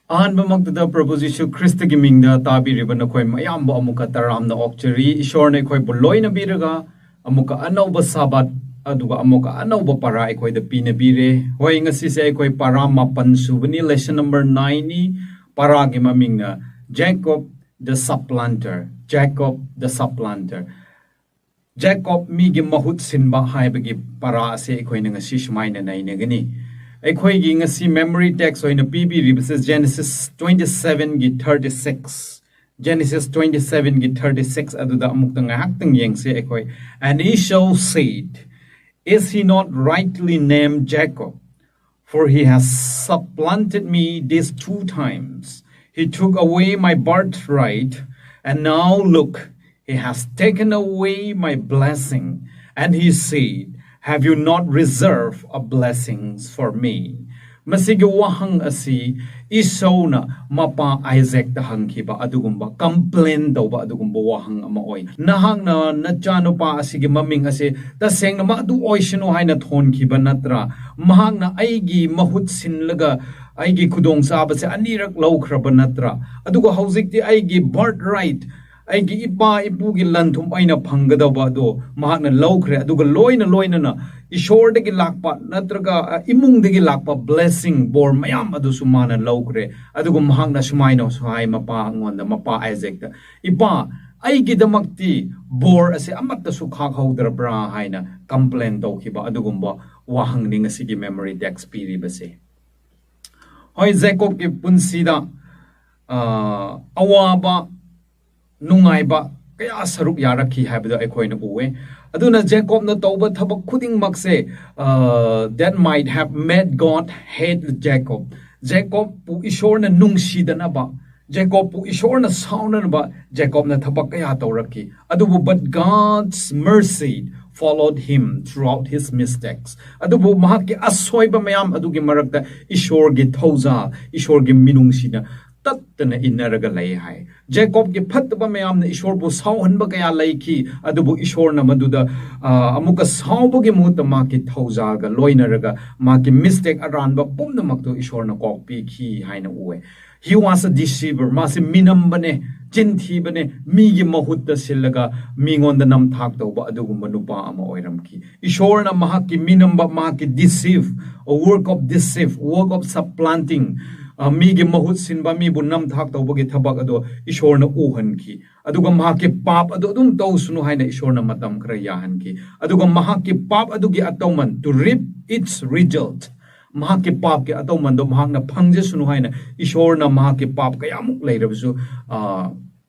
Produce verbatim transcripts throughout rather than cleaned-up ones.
ꯑꯍꯥꯟꯕꯃꯛꯇꯗ ꯄ꯭ꯔꯚꯨ ꯖꯤꯁꯨ ꯈ꯭ꯔꯤꯁꯇꯒꯤ ꯃꯤꯡꯗ ꯇꯥꯕꯤꯔꯤꯕ ꯅꯈꯣꯏ ꯃꯌꯥꯝꯕꯨ ꯑꯃꯨꯛꯀ ꯇꯔꯥꯝꯅ ꯑꯣꯛꯆꯔꯤ꯫ ꯏꯁꯣꯔꯅ ꯑꯩꯈꯣꯏꯕꯨ ꯂꯣꯏꯅꯕꯤꯔꯒ ꯑꯃꯨꯛꯀ ꯑꯅꯧꯕ ꯁꯥꯕꯥꯠ, ꯑꯗꯨꯒ ꯑꯃꯨꯛꯀ ꯑꯅꯧꯕ ꯄꯔꯥ ꯑꯩꯈꯣꯏꯗ ꯄꯤꯅꯕꯤꯔꯦ꯫ ꯍꯣꯏ, ꯉꯁꯤꯁꯦ ꯑꯩꯈꯣꯏ ꯄꯔꯥ ꯃꯥꯄꯟ ꯁꯨꯕꯅꯤ, lesson number nineꯅꯤ꯫ ꯄꯔꯥꯒꯤ ꯃꯃꯤꯡꯅ Jacob the Supplanter, Jacob the Supplanter꯫ ꯖꯦꯀꯣꯕ ꯃꯤꯒꯤ ꯃꯍꯨꯠ ꯁꯤꯟꯕ ꯍꯥꯏꯕꯒꯤ ꯄꯔꯥ ꯑꯁꯤ ꯑꯩꯈꯣꯏꯅ ꯉꯁꯤ ꯁꯨꯃꯥꯏꯅ ꯅꯩꯅꯒꯅꯤ꯫ ꯑꯩꯈꯣꯏꯒꯤ ꯉꯁꯤ memory text ꯑꯣꯏꯅ ꯄꯤꯕꯤꯔꯤꯕꯁꯦ Genesis twenty sevenꯒꯤ thirty six꯫ Genesis twenty sevenꯒꯤ thirty six ꯑꯗꯨꯗ ꯑꯃꯨꯛꯇ ꯉꯥꯏꯍꯥꯛꯇꯪ ꯌꯦꯡꯁꯦ ꯑꯩꯈꯣꯏ꯫ And Esau said, "Is he not rightly named Jacob? For he has supplanted me these two times. He took away my birthright, and now look, he has taken away my blessing." And he said, "Have you not reserved a blessing for me?" ꯃꯁꯤꯒꯤ ꯋꯥꯍꯪ ꯑꯁꯤ ꯏꯁꯧꯅ ꯃꯄꯥ ꯑꯥꯏꯖꯦꯛꯇ ꯍꯪꯈꯤꯕ ꯑꯗꯨꯒꯨꯝꯕ, complain ꯇꯧꯕ ꯑꯗꯨꯒꯨꯝꯕ ꯋꯥꯍꯪ ꯑꯃ ꯑꯣꯏ꯫ "ꯅꯍꯥꯛꯅ ꯅꯆꯥꯅꯨꯄꯥ ꯑꯁꯤꯒꯤ ꯃꯃꯤꯡ ꯑꯁꯤ ꯇꯁꯦꯡꯅꯃꯛ ꯑꯗꯨ ꯑꯣꯏꯁꯅꯨ ꯍꯥꯏꯅ ꯊꯣꯟꯈꯤꯕ ꯅꯠꯇ꯭ꯔꯥ? ꯃꯍꯥꯛꯅ ꯑꯩꯒꯤ ꯃꯍꯨꯠ ꯁꯤꯟꯂꯒ ꯑꯩꯒꯤ ꯈꯨꯗꯣꯡꯆꯥꯕꯁꯦ ꯑꯅꯤꯔꯛ ꯂꯧꯈ꯭ꯔꯕ ꯅꯠꯇ꯭ꯔꯥ? ꯑꯗꯨꯒ ꯍꯧꯖꯤꯛꯇꯤ ꯑꯩꯒꯤ birthright, ꯑꯩꯒꯤ ꯏꯄꯥ ꯏꯄꯨꯒꯤ ꯂꯟ ꯊꯨꯝ ꯑꯩꯅ ꯐꯪꯒꯗꯧꯕ ꯑꯗꯣ ꯃꯍꯥꯛꯅ ꯂꯧꯈ꯭ꯔꯦ, ꯑꯗꯨꯒ ꯂꯣꯏꯅ ꯂꯣꯏꯅꯅ ꯏꯁꯣꯔꯗꯒꯤ ꯂꯥꯛꯄ ꯅꯠꯇ꯭ꯔꯒ, ꯑ, ꯏꯃꯨꯡꯗꯒꯤ ꯂꯥꯛꯄ blessing, ꯕꯣꯔ ꯃꯌꯥꯝ ꯑꯗꯨꯁꯨ ꯃꯥꯅ ꯂꯧꯈ꯭ꯔꯦ꯫ ꯑꯗꯨꯒ ꯃꯍꯥꯛꯅ ꯁꯨꯃꯥꯏꯅꯁꯨ ꯍꯥꯏ ꯃꯄꯥꯉꯣꯟꯗ, ꯃꯄꯥ ꯑꯥꯏꯖꯦꯛꯇ, "ꯏꯄꯥ, ꯑꯩꯒꯤꯗꯃꯛꯇꯤ ꯕꯣꯔ ꯑꯁꯤ ꯑꯃꯠꯇꯁꯨ ꯈꯥꯛꯍꯧꯗ꯭ꯔꯕ꯭ꯔꯥ?" ꯍꯥꯏꯅ complain ꯇꯧꯈꯤꯕ ꯑꯗꯨꯒꯨꯝꯕ ꯋꯥꯍꯪꯅꯤ ꯉꯁꯤꯒꯤ memory text ꯄꯤꯔꯤꯕꯁꯦ꯫ ꯍꯣꯏ, ꯖꯦꯀꯣꯕꯀꯤ ꯄꯨꯟꯁꯤꯗ, ꯑ, ꯑꯋꯥꯕ, ꯅꯨꯡꯉꯥꯏꯕ ꯀꯌꯥ ꯁꯔꯨꯛ ꯌꯥꯔꯛꯈꯤ ꯍꯥꯏꯕꯗꯣ ꯑꯩꯈꯣꯏꯅ ꯎꯋꯦ꯫ ꯑꯗꯨꯅ ꯖꯦꯀꯣꯕꯅ ꯇꯧꯕ ꯊꯕꯛ ꯈꯨꯗꯤꯡꯃꯛꯁꯦ, ꯑ, that might have made God hate Jacob. ꯖꯦꯀꯣꯕꯄꯨ ꯏꯁꯣꯔꯅ ꯅꯨꯡꯁꯤꯗꯅꯕ, ꯖꯦꯀꯣꯕꯄꯨ ꯏꯁꯣꯔꯅ ꯁꯥꯎꯅꯅꯕ ꯖꯦꯀꯣꯕꯅ ꯊꯕꯛ ꯀꯌꯥ ꯇꯧꯔꯛꯈꯤ꯫ ꯑꯗꯨꯕꯨ, but God's mercy followed him throughout his mistakes. ꯑꯗꯨꯕꯨ ꯃꯍꯥꯛꯀꯤ ꯑꯁꯣꯏꯕ ꯃꯌꯥꯝ ꯑꯗꯨꯒꯤ ꯃꯔꯛꯇ ꯏꯁꯣꯔꯒꯤ ꯊꯧꯖꯥꯜ, ꯏꯁꯣꯔꯒꯤ ꯃꯤꯅꯨꯡꯁꯤꯅ ꯇꯠꯇꯅ ꯏꯟꯅꯔꯒ ꯂꯩ ꯍꯥꯏ꯫ ꯖꯦꯀꯣꯕꯀꯤ ꯐꯠꯇꯕ ꯃꯌꯥꯝꯅ ꯏꯁꯣꯔꯕꯨ ꯁꯥꯎꯍꯟꯕ ꯀꯌꯥ ꯂꯩꯈꯤ, ꯑꯗꯨꯕꯨ ꯏꯁꯣꯔꯅ ꯃꯗꯨꯗ, ꯑ, ꯑꯃꯨꯛꯀ ꯁꯥꯎꯕꯒꯤ ꯃꯍꯨꯠꯇ ꯃꯍꯥꯛꯀꯤ ꯊꯧꯖꯥꯜꯒ ꯂꯣꯏꯅꯔꯒ ꯃꯍꯥꯛꯀꯤ mistake ꯑꯔꯥꯟꯕ ꯄꯨꯝꯅꯃꯛꯇꯨ ꯏꯁꯣꯔꯅ ꯀꯣꯛꯄꯤꯈꯤ ꯍꯥꯏꯅ ꯎꯑꯦ꯫ He was a deceiver. ꯃꯥꯁꯤ ꯃꯤꯅꯝꯕꯅꯦ, ꯆꯤꯟꯊꯤꯕꯅꯦ, ꯃꯤꯒꯤ ꯃꯍꯨꯠꯇ ꯁꯤꯜꯂꯒ ꯃꯤꯉꯣꯟꯗ ꯅꯝꯊꯥꯛ ꯇꯧꯕ ꯑꯗꯨꯒꯨꯝꯕ ꯅꯨꯄꯥ ꯑꯃ ꯑꯣꯏꯔꯝꯈꯤ꯫ ꯏꯁꯣꯔꯅ ꯃꯍꯥꯛꯀꯤ ꯃꯤꯅꯝꯕ, ꯃꯍꯥꯛꯀꯤ deceive, a work of deceit, work of supplanting, ꯑ, ꯃꯤꯒꯤ ꯃꯍꯨꯠ ꯁꯤꯟꯕ, ꯃꯤꯕꯨ ꯅꯝꯊꯥꯛ ꯇꯧꯕꯒꯤ ꯊꯕꯛ ꯑꯗꯣ ꯏꯁꯣꯔꯅ ꯎꯍꯟꯈꯤ꯫ ꯑꯗꯨꯒ ꯃꯍꯥꯛꯀꯤ ꯄꯥꯞ ꯑꯗꯨ ꯑꯗꯨꯝ ꯇꯧꯁꯅꯨ ꯍꯥꯏꯅ ꯏꯁꯣꯔꯅ ꯃꯇꯝ ꯈꯔ ꯌꯥꯍꯟꯈꯤ꯫ ꯑꯗꯨꯒ ꯃꯍꯥꯛꯀꯤ ꯄꯥꯞ ꯑꯗꯨꯒꯤ ꯑꯇꯧꯃꯟ, to reap its result, ꯃꯍꯥꯛꯀꯤ ꯄꯥꯞꯀꯤ ꯑꯇꯧꯃꯟꯗꯣ ꯃꯍꯥꯛꯅ ꯐꯪꯖꯁꯅꯨ ꯍꯥꯏꯅ ꯏꯁꯣꯔꯅ ꯃꯍꯥꯛꯀꯤ ꯄꯥꯞ ꯀꯌꯥꯃꯨꯛ ꯂꯩꯔꯕꯁꯨ, ꯑ,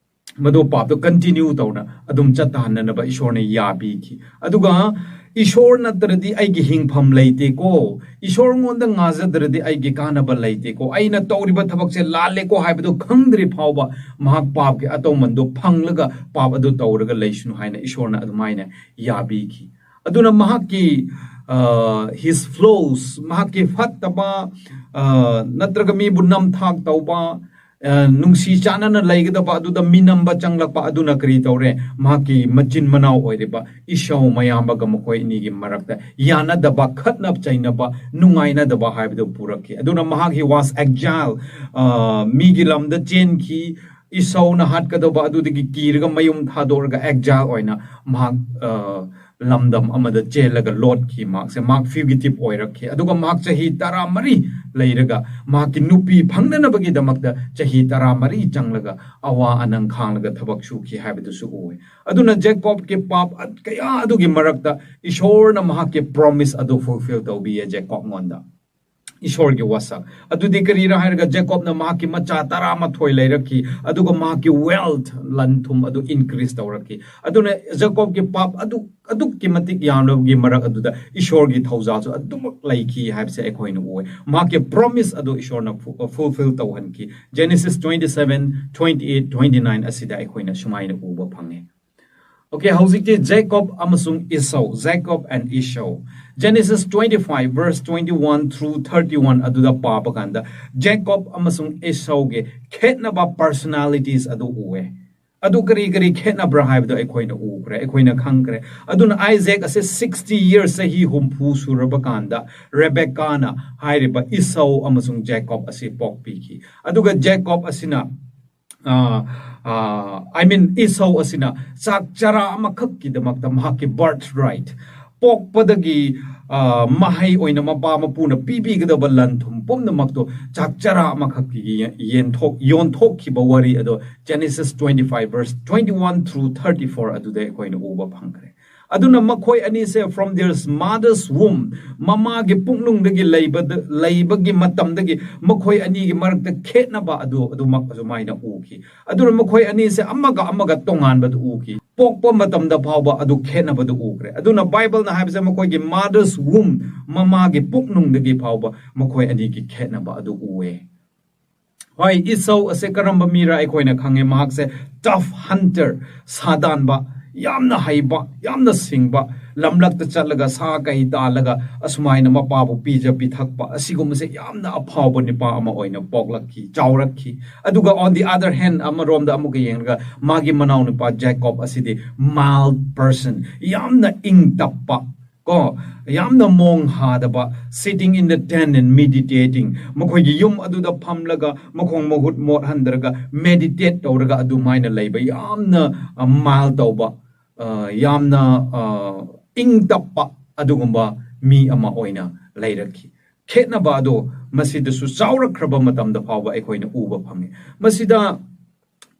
ꯃꯗꯨ ꯄꯥꯞꯇꯣ continue ꯇꯧꯅ ꯑꯗꯨꯝ ꯆꯠꯊꯍꯟꯅꯅꯕ ꯏꯁꯣꯔꯅ ꯌꯥꯕꯤꯈꯤ꯫ ꯑꯗꯨꯒ ꯏꯁꯣꯔ ꯅꯠꯇ꯭ꯔꯗꯤ ꯑꯩꯒꯤ ꯍꯤꯡꯐꯝ ꯂꯩꯇꯦꯀꯣ, ꯏꯁꯣꯔꯉꯣꯟꯗ ꯉꯥꯖꯗ꯭ꯔꯗꯤ ꯑꯩꯒꯤ ꯀꯥꯟꯅꯕ ꯂꯩꯇꯦꯀꯣ, ꯑꯩꯅ ꯇꯧꯔꯤꯕ ꯊꯕꯛꯁꯦ ꯂꯥꯜꯂꯦꯀꯣ ꯍꯥꯏꯕꯗꯣ ꯈꯪꯗ꯭ꯔꯤ ꯐꯥꯎꯕ ꯃꯍꯥꯛ ꯄꯥꯞꯀꯤ ꯑꯇꯧꯃꯟꯗꯣ ꯐꯪꯂꯒ ꯄꯥꯞ ꯑꯗꯨ ꯇꯧꯔꯒ ꯂꯩꯁꯅꯨ ꯍꯥꯏꯅ ꯏꯁꯣꯔꯅ ꯑꯗꯨꯃꯥꯏꯅ ꯌꯥꯕꯤꯈꯤ꯫ ꯑꯗꯨꯅ ꯃꯍꯥꯛꯀꯤ, ꯑ, his flaws, ꯃꯍꯥꯛꯀꯤ ꯐꯠꯇꯕ, ꯑ, ꯅꯠꯇ꯭ꯔꯒ ꯃꯤꯕꯨ ꯅꯝꯊꯥꯛ ꯇꯧꯕ, ꯑ, ꯅꯨꯡꯁꯤ ꯆꯥꯟꯅꯅ ꯂꯩꯒꯗꯕ ꯑꯗꯨꯗ ꯃꯤꯅꯝꯕ ꯆꯪꯂꯛꯄ ꯑꯗꯨꯅ ꯀꯔꯤ ꯇꯧꯔꯦ? ꯃꯍꯥꯛꯀꯤ ꯃꯆꯤꯟ ꯃꯅꯥꯎ ꯑꯣꯏꯔꯤꯕ ꯏꯁꯧ ꯃꯌꯥꯝꯕꯒ ꯃꯈꯣꯏ ꯑꯅꯤꯒꯤ ꯃꯔꯛꯇ ꯌꯥꯅꯗꯕ, ꯈꯠꯅ ꯆꯩꯅꯕ, ꯅꯨꯡꯉꯥꯏꯅꯗꯕ ꯍꯥꯏꯕꯗꯨ ꯄꯨꯔꯛꯈꯤ꯫ ꯑꯗꯨꯅ ꯃꯍꯥꯛ, he was exile, ꯑ, ꯃꯤꯒꯤ ꯂꯝꯗ ꯆꯦꯟꯈꯤ꯫ ꯏꯁꯧꯅ ꯍꯥꯠꯀꯗꯧꯕ ꯑꯗꯨꯗꯒꯤ ꯀꯤꯔꯒ ꯃꯌꯨꯝ ꯊꯥꯗꯣꯛꯑꯒ exile ꯑꯣꯏꯅ ꯃꯍꯥꯛ, ꯑ, ꯂꯝꯗꯝ ꯑꯃꯗ ꯆꯦꯜꯂꯒ ꯂꯣꯠꯈꯤ꯫ ꯃꯍꯥꯛꯁꯦ, ꯃꯍꯥꯛ fugitive ꯑꯣꯏꯔꯛꯈꯤ꯫ ꯑꯗꯨꯒ ꯃꯍꯥꯛ ꯆꯍꯤ ꯇꯔꯥꯃꯔꯤ ꯂꯩꯔꯒ ꯃꯍꯥꯛꯀꯤ ꯅꯨꯄꯤ ꯐꯪꯅꯅꯕꯒꯤꯗꯃꯛꯇ ꯆꯍꯤ ꯇꯔꯥꯃꯔꯤ ꯆꯪꯂꯒ ꯑꯋꯥ ꯑꯅꯪ ꯈꯥꯡꯂꯒ ꯊꯕꯛ ꯁꯨꯈꯤ ꯍꯥꯏꯕꯗꯨꯁꯨ ꯎꯏ꯫ ꯑꯗꯨꯅ ꯖꯦꯀꯣꯕꯀꯤ ꯄꯥꯞ ꯀꯌꯥ ꯑꯗꯨꯒꯤ ꯃꯔꯛꯇ ꯏꯁꯣꯔꯅ ꯃꯍꯥꯛꯀꯤ promise ꯑꯗꯨ fulfill ꯇꯧꯕꯤꯌꯦ ꯖꯦꯀꯣꯕꯉꯣꯟꯗ꯫ ꯏꯁꯣꯔꯒꯤ ꯋꯥꯁꯛ ꯑꯗꯨꯗꯤ ꯀꯔꯤꯔꯥ ꯍꯥꯏꯔꯒ, ꯖꯦꯀꯣꯕꯅ ꯃꯍꯥꯛꯀꯤ ꯃꯆꯥ ꯇꯔꯥꯃꯥꯊꯣꯏ ꯂꯩꯔꯛꯈꯤ, ꯑꯗꯨꯒ ꯃꯍꯥꯛꯀꯤ wealth, ꯂꯟ ꯊꯨꯝ ꯑꯗꯨ increase ꯇꯧꯔꯛꯈꯤ꯫ ꯑꯗꯨꯅ ꯖꯦꯀꯣꯕꯀꯤ ꯄꯥꯞ ꯑꯗꯨ ꯑꯗꯨꯛꯀꯤ ꯃꯇꯤꯛ ꯌꯥꯝꯂꯕꯒꯤ ꯃꯔꯛ ꯑꯗꯨꯗ ꯏꯁꯣꯔꯒꯤ ꯊꯧꯖꯥꯜꯁꯨ ꯑꯗꯨꯃꯛ ꯂꯩꯈꯤ ꯍꯥꯏꯕꯁꯦ ꯑꯩꯈꯣꯏꯅ ꯎꯏ꯫ ꯃꯍꯥꯛꯀꯤ promise ꯑꯗꯨ ꯏꯁꯣꯔꯅ ꯐꯨ-, fulfill ꯇꯧꯍꯟꯈꯤ꯫ Genesis twenty seven, twenty eight, twenty nine ꯑꯁꯤꯗ ꯑꯩꯈꯣꯏꯅ ꯁꯨꯃꯥꯏꯅ ꯎꯕ ꯐꯪꯉꯦ꯫ Okay, ꯍꯧꯖꯤꯛꯇꯤ ꯖꯦꯀꯣꯕ ꯑꯃꯁꯨꯡ ꯏꯁꯧ, Jacob and Esau꯫ Genesis twenty-five verse twenty-one through thirty-one ꯑꯗꯨꯗ ꯄꯥꯕ ꯀꯥꯟꯗ, ꯖꯦꯀꯣꯕ ꯑꯃꯁꯨꯡ ꯏꯁꯧꯒꯤ ꯈꯦꯠꯅꯕ personalities ꯑꯗꯨ ꯎꯑꯦ꯫ ꯑꯗꯨ ꯀꯔꯤ ꯀꯔꯤ ꯈꯦꯠꯅꯕ꯭ꯔꯥ ꯍꯥꯏꯕꯗꯣ ꯑꯩꯈꯣꯏꯅ ꯎꯈ꯭ꯔꯦ, ꯑꯩꯈꯣꯏꯅ ꯈꯪꯈ꯭ꯔꯦ꯫ ꯑꯗꯨꯅ ꯑꯥꯏꯖꯦꯛ ꯑꯁꯦ sixty years, ꯆꯍꯤ ꯍꯨꯝꯐꯨ ꯁꯨꯔꯕ ꯀꯥꯟꯗ, ꯔꯦꯕꯦꯀꯥꯅ ꯍꯥꯏꯔꯤꯕ ꯏꯁꯧ ꯑꯃꯁꯨꯡ ꯖꯦꯀꯣꯕ ꯑꯁꯤ ꯄꯣꯛꯄꯤꯈꯤ꯫ ꯑꯗꯨꯒ ꯖꯦꯀꯣꯕ ꯑꯁꯤꯅ, ꯑ, ꯑ, I mean, ꯏꯁꯧ ꯑꯁꯤꯅ ꯆꯥꯛ ꯆꯔꯥ ꯑꯃꯈꯛꯀꯤꯗꯃꯛꯇ ꯃꯍꯥꯛꯀꯤ birthright, ꯄꯣꯛꯄꯗꯒꯤ, ꯑ, ꯃꯍꯩ ꯑꯣꯏꯅ ꯃꯄꯥ ꯃꯄꯨꯅ ꯄꯤꯕꯤꯒꯗꯕ ꯂꯟ ꯊꯨꯝ ꯄꯨꯝꯅꯃꯛꯇꯣ ꯆꯥꯛ ꯆꯔꯥ ꯑꯃꯈꯛꯀꯤ ꯌꯦ-, ꯌꯦꯟꯊꯣꯛ-, ꯌꯣꯟꯊꯣꯛꯈꯤꯕ ꯋꯥꯔꯤ ꯑꯗꯣ Genesis twenty-five verse twenty-one through thirty-four ꯑꯗꯨꯗ ꯑꯩꯈꯣꯏꯅ ꯎꯕ ꯐꯪꯈ꯭ꯔꯦ꯫ ꯑꯗꯨꯅ ꯃꯈꯣꯏ ꯑꯅꯤꯁꯦ from their mother's womb, ꯃꯃꯥꯒꯤ ꯄꯨꯛꯅꯨꯡꯗꯒꯤ ꯂꯩꯕꯗ, ꯂꯩꯕꯒꯤ ꯃꯇꯝꯗꯒꯤ ꯃꯈꯣꯏ ꯑꯅꯤꯒꯤ ꯃꯔꯛꯇ ꯈꯦꯠꯅꯕ ꯑꯗꯨ ꯑꯗꯨꯃꯛ ꯑꯗꯨꯃꯥꯏꯅ ꯎꯈꯤ꯫ ꯑꯗꯨꯅ ꯃꯈꯣꯏ ꯑꯅꯤꯁꯦ ꯑꯃꯒ ꯑꯃꯒ ꯇꯣꯉꯥꯟꯕꯗꯨ ꯎꯈꯤ꯫ ꯄꯣꯛꯄ ꯃꯇꯝꯗ ꯐꯥꯎꯕ ꯑꯗꯨ ꯈꯦꯠꯅꯕꯗꯨ ꯎꯈ꯭ꯔꯦ꯫ ꯑꯗꯨꯅ ꯕꯥꯏꯕꯜꯅ ꯍꯥꯏꯕꯁꯦ ꯃꯈꯣꯏꯒꯤ mother's womb, ꯃꯃꯥꯒꯤ ꯄꯨꯛꯅꯨꯡꯗꯒꯤ ꯐꯥꯎꯕ ꯃꯈꯣꯏ ꯑꯅꯤꯒꯤ ꯈꯦꯠꯅꯕ ꯑꯗꯨ ꯎꯑꯦ꯫ ꯍꯣꯏ, ꯏꯁꯧ ꯑꯁꯦ ꯀꯔꯝꯕ ꯃꯤꯔ ꯑꯩꯈꯣꯏꯅ ꯈꯪꯉꯦ꯫ ꯃꯍꯥꯛꯁꯦ tough hunter, ꯁꯥ ꯗꯥꯟꯕ, ꯌꯥꯝꯅ ꯍꯩꯕ, ꯌꯥꯝꯅ ꯁꯤꯡꯕ, ꯂꯝꯂꯛꯇ ꯆꯠꯂꯒ ꯁꯥ ꯀꯩ ꯇꯥꯜꯂꯒ ꯑꯁꯨꯃꯥꯏꯅ ꯃꯄꯥꯕꯨ ꯄꯤꯖ ꯄꯤꯊꯛꯄ, ꯑꯁꯤꯒꯨꯝꯕꯁꯦ ꯌꯥꯝꯅ ꯑꯐꯥꯎꯕ ꯅꯨꯄꯥ ꯑꯃ ꯑꯣꯏꯅ ꯄꯣꯛꯂꯛꯈꯤ, ꯆꯥꯎꯔꯛꯈꯤ꯫ ꯑꯗꯨꯒ on the other hand, ꯑꯃꯔꯣꯝꯗ ꯑꯃꯨꯛꯀ ꯌꯦꯡꯂꯒ ꯃꯥꯒꯤ ꯃꯅꯥꯎꯅꯨꯄꯥ ꯖꯦꯀꯣꯕ ꯑꯁꯤꯗꯤ mild person, ꯌꯥꯝꯅ ꯏꯪ ꯇꯞꯄ, ꯀꯣ, ꯌꯥꯝꯅ ꯃꯣꯡ ꯍꯥꯗꯕ, sitting in the tent and meditating, ꯃꯈꯣꯏꯒꯤ ꯌꯨꯝ ꯑꯗꯨꯗ ꯐꯝꯂꯒ ꯃꯈꯣꯡ ꯃꯍꯨꯠ ꯃꯣꯠꯍꯟꯗ꯭ꯔꯒ meditate ꯇꯧꯔꯒ ꯑꯗꯨꯃꯥꯏꯅ ꯂꯩꯕ, ꯌꯥꯝꯅ, ꯑ, mild ꯇꯧꯕ, ꯑ, ꯌꯥꯝꯅ, ꯑ, ꯏꯪ ꯇꯞꯄ ꯑꯗꯨꯒꯨꯝꯕ ꯃꯤ ꯑꯃ ꯑꯣꯏꯅ ꯂꯩꯔꯛꯈꯤ꯫ ꯈꯦꯠꯅꯕ ꯑꯗꯣ ꯃꯁꯤꯗꯁꯨ ꯆꯥꯎꯔꯛꯈ꯭ꯔꯕ ꯃꯇꯝꯗ ꯐꯥꯎꯕ ꯑꯩꯈꯣꯏꯅ ꯎꯕ ꯐꯪꯉꯤ꯫ ꯃꯁꯤꯗ,